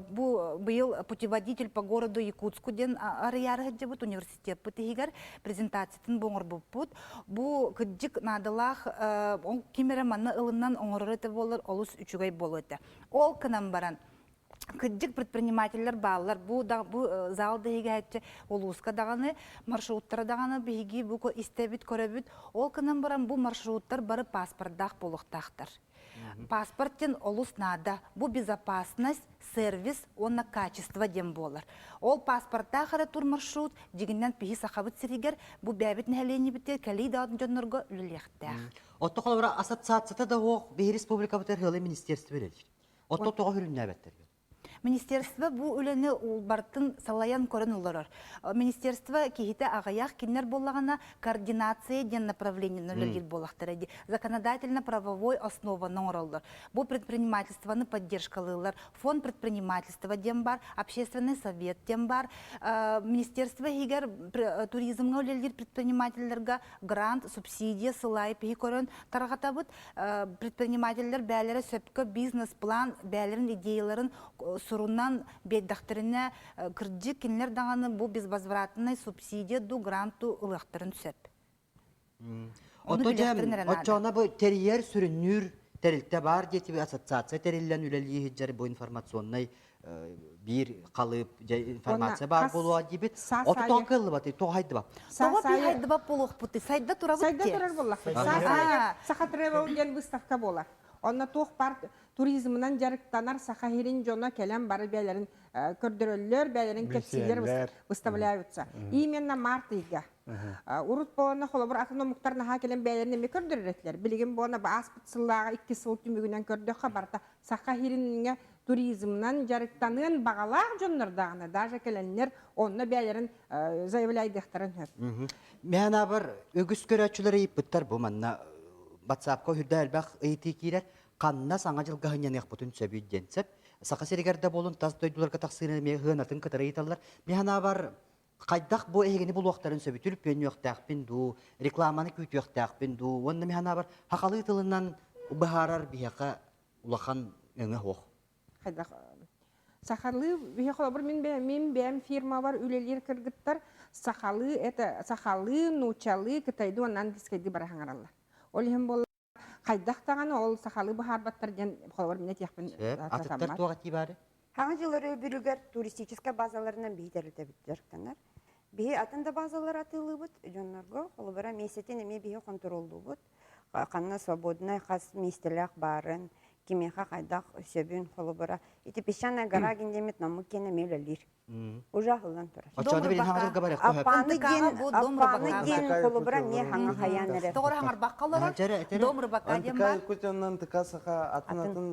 бу быйыл путеводитель по городу Якутску диэн арыйаары сылдьыбыт университеппыт иһигэр презентациятын бу оҥорбуппут. Бу кырдьык наадалаах ким эрэ манна ылынан оҥорор этэ буоллар олус үчүгэй буолуо этэ. Ол гынан баран кырдьык предпринимателлэр бааллар. Бу, да, бу зал да иһигээччи улууска даҕаны, маршруттара даҕаны биһиги бу истэбит, көрөбүт. Ол гынан баран бу маршруттар бары паспордаах буолуохтаахтар. Паспорт диэн олус наада. Бу безопасность, сервис уонна качество диэн буолар. Ол паспорттаах эрэ турмаршрут дьигинэн биһи Сахабыт сиригэр бу бэйэбит нэһилиэнньэбитигэр кэлии даҕаны дьоннорго үлэлиэхтээх. Отто холобура ассоциацията да суох биһи республикабытыгар ыалы министерство үлэлиир. Отто тоҕо сүрүннээбэттэр? Министерство бу үлэни барытын салайан көрөн олорор. Министерство киһитэ аҕыйах, кинилэр буоллаҕына координация диэн направлениены үлэлиир буоллахтара дии. Законодательно-правовой основаны оҥороллор. Бу предпринимательствоны поддержкалыыллар. Фонд предпринимательства диэн бар, общественный совет диэн бар. Министерство иһигэр туризмҥа үлэлиир предпринимателлэргэ грант, субсидия сылайып иһи көрөн тарҕатабыт. Предпринимателлэр бээлэрэ сөпкө бизнес-план бээлэрин идеяларын сурунан биэрдэхтэринэ кырдьык кинилэр даҕаны бу безвозвратный субсидия ду гранту ылыахтарын сөп. Ото дьэ оччоҕуна бу тэрийэр сүрүннүүр тэрилтэ баар диэтиби ассоциация тэриллэн үлэлии сылдьар бу информационнай биир халыып информация баар буолуо диибит. Оту тоҕо кыаллыбатый, тоҕо хайдыбат? Тоҕо би хайдыбат буолуохпутуй? Сайда турабыт Сайда турар буоллахпыт. Саас аайы Саха Travel диэн выставка буолар. Онно туох баар туризмынан дьарыктанар Саха сирин дьоно кэлэн бары бэйэлэрин көрдөрөллөр, бэйэлэрин кэпсииллэр, выставляются. Именно март ыйга. Урут буолана холобур атын омуктар наһаа кэлэн бэйэлэрин эмиэ көрдөрөр этилэр. Билигин буолана ааспыт сыллааҕы икки сыл түмүгүнэн көрдөххө барыта Саха сиринҥэ туризмынан дьарыктаныан баҕалаах дьоннор даҕаны даже кэлэннэр онно бэйэлэрин заявляйдыахтарын сөп. Мээн абар үгүс көрөөччүлэр ыйыппыттар бу манна WhatsApp-ка үрдэ элбэх ыйытыы киирэр. Ханна саҥа дьылга сынньаныахпытын сөбүй диэн сөп. Саха сиригэр да буолун тас дойдуларга тахсыыны эмиэ ыанатын кытары ыйыталлар. Мин санаабар хайдах бу эһигини булуохтарын сөбүтүл пүөннүөхтээхпин дуу, рекламаны күүтүөхтээхпин дуу уонна мин санаабар хахалыы тылынан быһаарар биһиэхэ улахан өҥө суох. Хайдах сахалыы биһи холобур мин мин бэйэм фирмабар үлэлиир кыргыттар сахалыы это сахалыы нууччалыы кытайдыы уонна английскайдыы бара хаҥараллар. Ол иһин буолла хайдах даҕаны ол сахалыы быһаарбаттар диэн холобур мин этиэхпин Атыттар туох этии баары? Хаҥа дьыл өрөбүлүгэр туристическай базаларынан биһи тэрилтэбит дьарыктанар. Биһи атын да базалары атыылыыбыт дьоннорго. Холобура, миэстэтин эмиэ биһи хонтуруоллуубут. Ханна свободнай хас миэстэлээх баарын, кимиэхэ хайдах сөбүн холобура. Ити песчаная гора диэммит наммыт киэн эмиэ үлэлиир. Уже аһыллан турар. Оччону билин хаҥа дьылга барыахха сөп. Аппааны диэн, аппааны диэн холобура эмиэ хаҥа хайаан эрэр. Тоҕо хаҥарбакка олорор. Дом рыбака диэн бар. Антыка НТК саха атын атын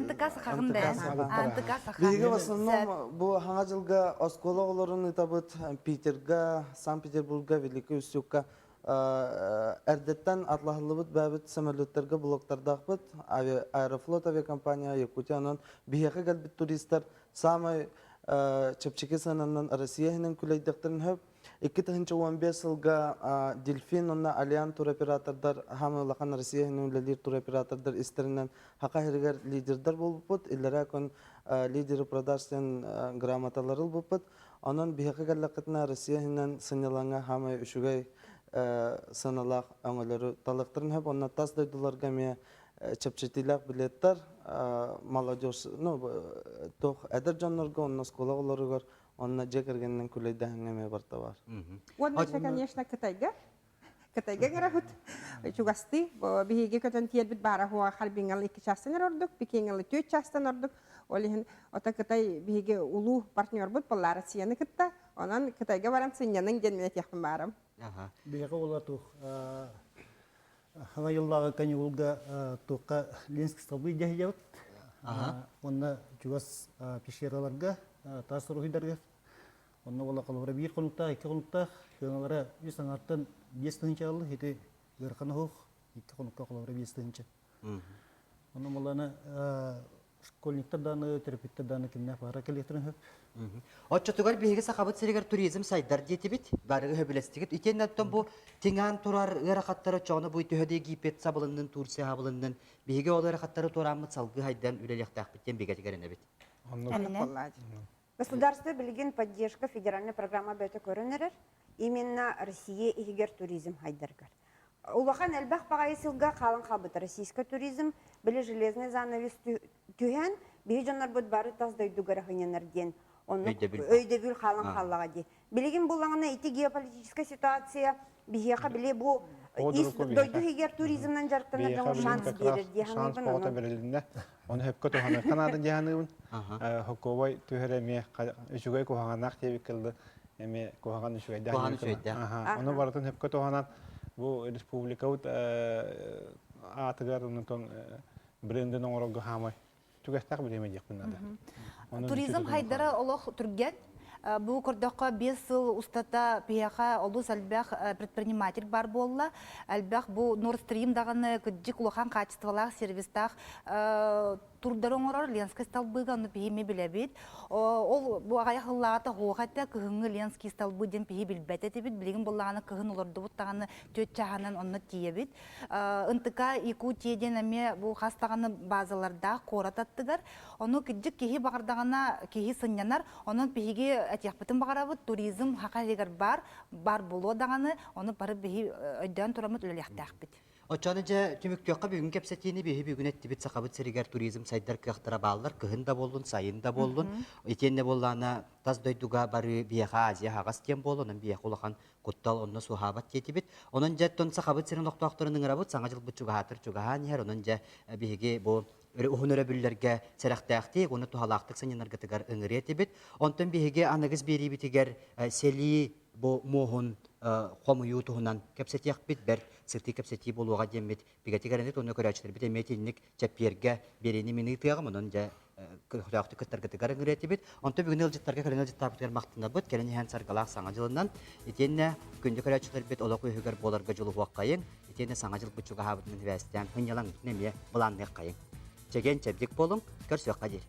НТК сахаҕын да. НТК саха. Биһиги в основном бу хаҥа дьылга оскуола оҕолорун ыытабыт Питерга, Санкт-Петербурга, Великий Устюгка эрдэттэн атлаһыллыбыт бэбит самолеттарга блоктардаахпыт Аэрофлот авиакомпания Якутия онон биһиэхэ кэлбит туристар Саамай чэпчэки сыананан Россия иһинэн күлэйдэхтэрин сөп. 2015 сылга Дельфин уонна Алиан туроператордар хаамай улахан Россия иһинэн үлэлиир туроператордар истэринэн Хака сиригэр лидердар буолбуппут. Иллэрээ күн лидеры продаж диэн грамоталары ылбыппыт. Онон биһиэхэ кэллэххитинэ Россия иһинэн сынньалаҥҥа хаамай үчүгэй сыаналаах өҥөлөрү талыахтарын сөп. Онно тас дойдуларга эмиэ чэпчэтиилээх билеттар молодежь ну туох эдэр дьоннорго онно оскуола оҕолоругар онно дьиэ кэргэнинэн күлэйдэһиҥҥэ эмиэ барыта бар. Уонна еще, конечно, Кытайга. Кытайга ыҥырабыт. Чугастыы. Биһиги көтөн тиэрбит баара хуа Харбиҥҥал икки чаастан эрэ ордук, Пекиҥҥал түөрт чаастан ордук. Ол иһин ото Кытай биһиги улуу партнербут буолла Россияны кытта. Онон Кытайга баран сынньаныҥ диэн мин этиэхпин баарым. Биһиэхэ уола туох Саҥа дьыллааҕы каникулга туохха Ленский столбы дьаһайабыт. Уонна чугас пещераларга, таас уруһуйдарга. Онно буола холобура биир хонуктаах, икки хонуктаах, сыаналара үс аҥаартан 5 тыһыынча аллы, ити ыарахан оһох, икки хонукка холобура 5 тыһыынча. Онно буоллаҕына школьниктар даҕаны, төрөппүттэр даҕаны кимнээх баара кэлиэхтэрин сөп. Оччотугар биһиги Сахабыт сиригэр туризм сайдар диэтибит, бары өһөбүлэстигит. Итиэннэ оттон бу тиҥаан турар ыарахаттары оччоҕуна бу төһө да Египет сабылыннын, Турция сабылыннын, биһиги ол ыарахаттары туорааммыт салгыы хайдан үлэлиэхтээхпит диэн бигэтик эрэнэбит. Государство билигин поддержка федеральной программа бөтө көрөн эрэр. Именно Россия иһигэр туризм хайдаргар. Улахан элбэх баҕайы сылга хаалан хаалбыт российскай туризм, били железный занавес түһэн, биһи дьоннорбут бары тас дойдуга сынньанар диэн оннук өйдөбүл хаалан хааллаҕа дии. Билигин буллаҕына ити геополитическая ситуация биһиэхэ били бу ис дойду иһигэр туризмнан дьарыктанар дьоҥҥо шанс биэрэр дии Шанс саныыбын. бэрилиннэ. Оны хөпкө туһаныахха наада дии саныыбын. Хокуобай түһэр эмиэ үчүгэй куһаҕаннаах диэбит кылды эмиэ куһаҕан үчүгэйдээх. Куһаҕан үчүгэйдээх. Ону барытын хөпкө туһанан бу республикабыт аатыгар онтон брендин оҥорорго хаамай түгэстээх бириэмэ диэхпин наада. Туризм хайдара олох түргэн. Бу көрдөххө, 5 сыл устата биһиэхэ олус элбэх предприниматель бар буолла. Элбэх бу Nord Stream даҕаны кырдьык улахан качестволаах сервистаах турдары оҥорор Ленскэй столбыга ону биһи эмиэ билэбит. Ол бу аҕыйах сыллааҕыта суох этэ, кыһыҥҥы Ленский столбы диэн биһи билбэт этибит. Билигин буоллаҕына кыһын олордубут даҕаны түөрт чааһынан онно тиийэбит. НТК Якутия диэн эмиэ бу хас даҕаны базалардаах куорат аттыгар. Ону кырдьык киһи баҕардаҕына киһи сынньанар. Онон биһиги этиэхпитин баҕарабыт, туризм Саха сиригэр бар, бар буолуо даҕаны, ону бары биһи өйдөөн тураммыт үлэлиэхтээхпит. Оччону дьэ түмүктүөххэ бүгүн кэпсэтиини биһи бүгүн эттибит Сахабыт сиригэр туризм сайдар кыахтара бааллар кыһын да буоллун сайын да буоллун итиэннэ буоллаана тас дойдуга барыы биһиэхэ Азия аһаҕас диэн буолла онон биһиэхэ улахан куттал онно суоһаабат диэтибит онон дьэ оттон Сахабыт сирин олохтоохторун ыҥырабыт саҥа дьылбыт чугаһаатар чугаһаан иһэр онон дьэ биһиги бу уһун өрөбүллэргэ сэрэхтээхтик уонна туһалаахтык сынньанаргытыгар ыҥырыа этибит онтон биһиги аныгыс биэриибитигэр сэлии бу муоһун. хомуйуу туһунан кэпсэтиэхпит, бэрт сытыы кэпсэтии буолуоҕа диэммит бигэтик эрэнит уонна көрөөччүлэрбит эмиэ итинник чэппиэргэ биэриини мин ыытыаҕым, онон дьэ көхтөөхтүк кыттаргытыгар ыҥырыа этибит. Онтон бүгүн ыалдьыттарга кэлэн ыалдьыттаабытыгар махтанабыт, кэлэн иһэн саргылаах саҥа дьылынан, итиэннэ күндү көрөөччүлэрбит олох үөһүгэр буоларга дьулуһуоххайыҥ, итиэннэ саҥа дьылбыт чугаһаабытынан сибээстээн сынньалаҥмытын эмиэ былаанныаххайыҥ. Чэгиэн чэбдик буолуҥ, көрсүөххэ диэри.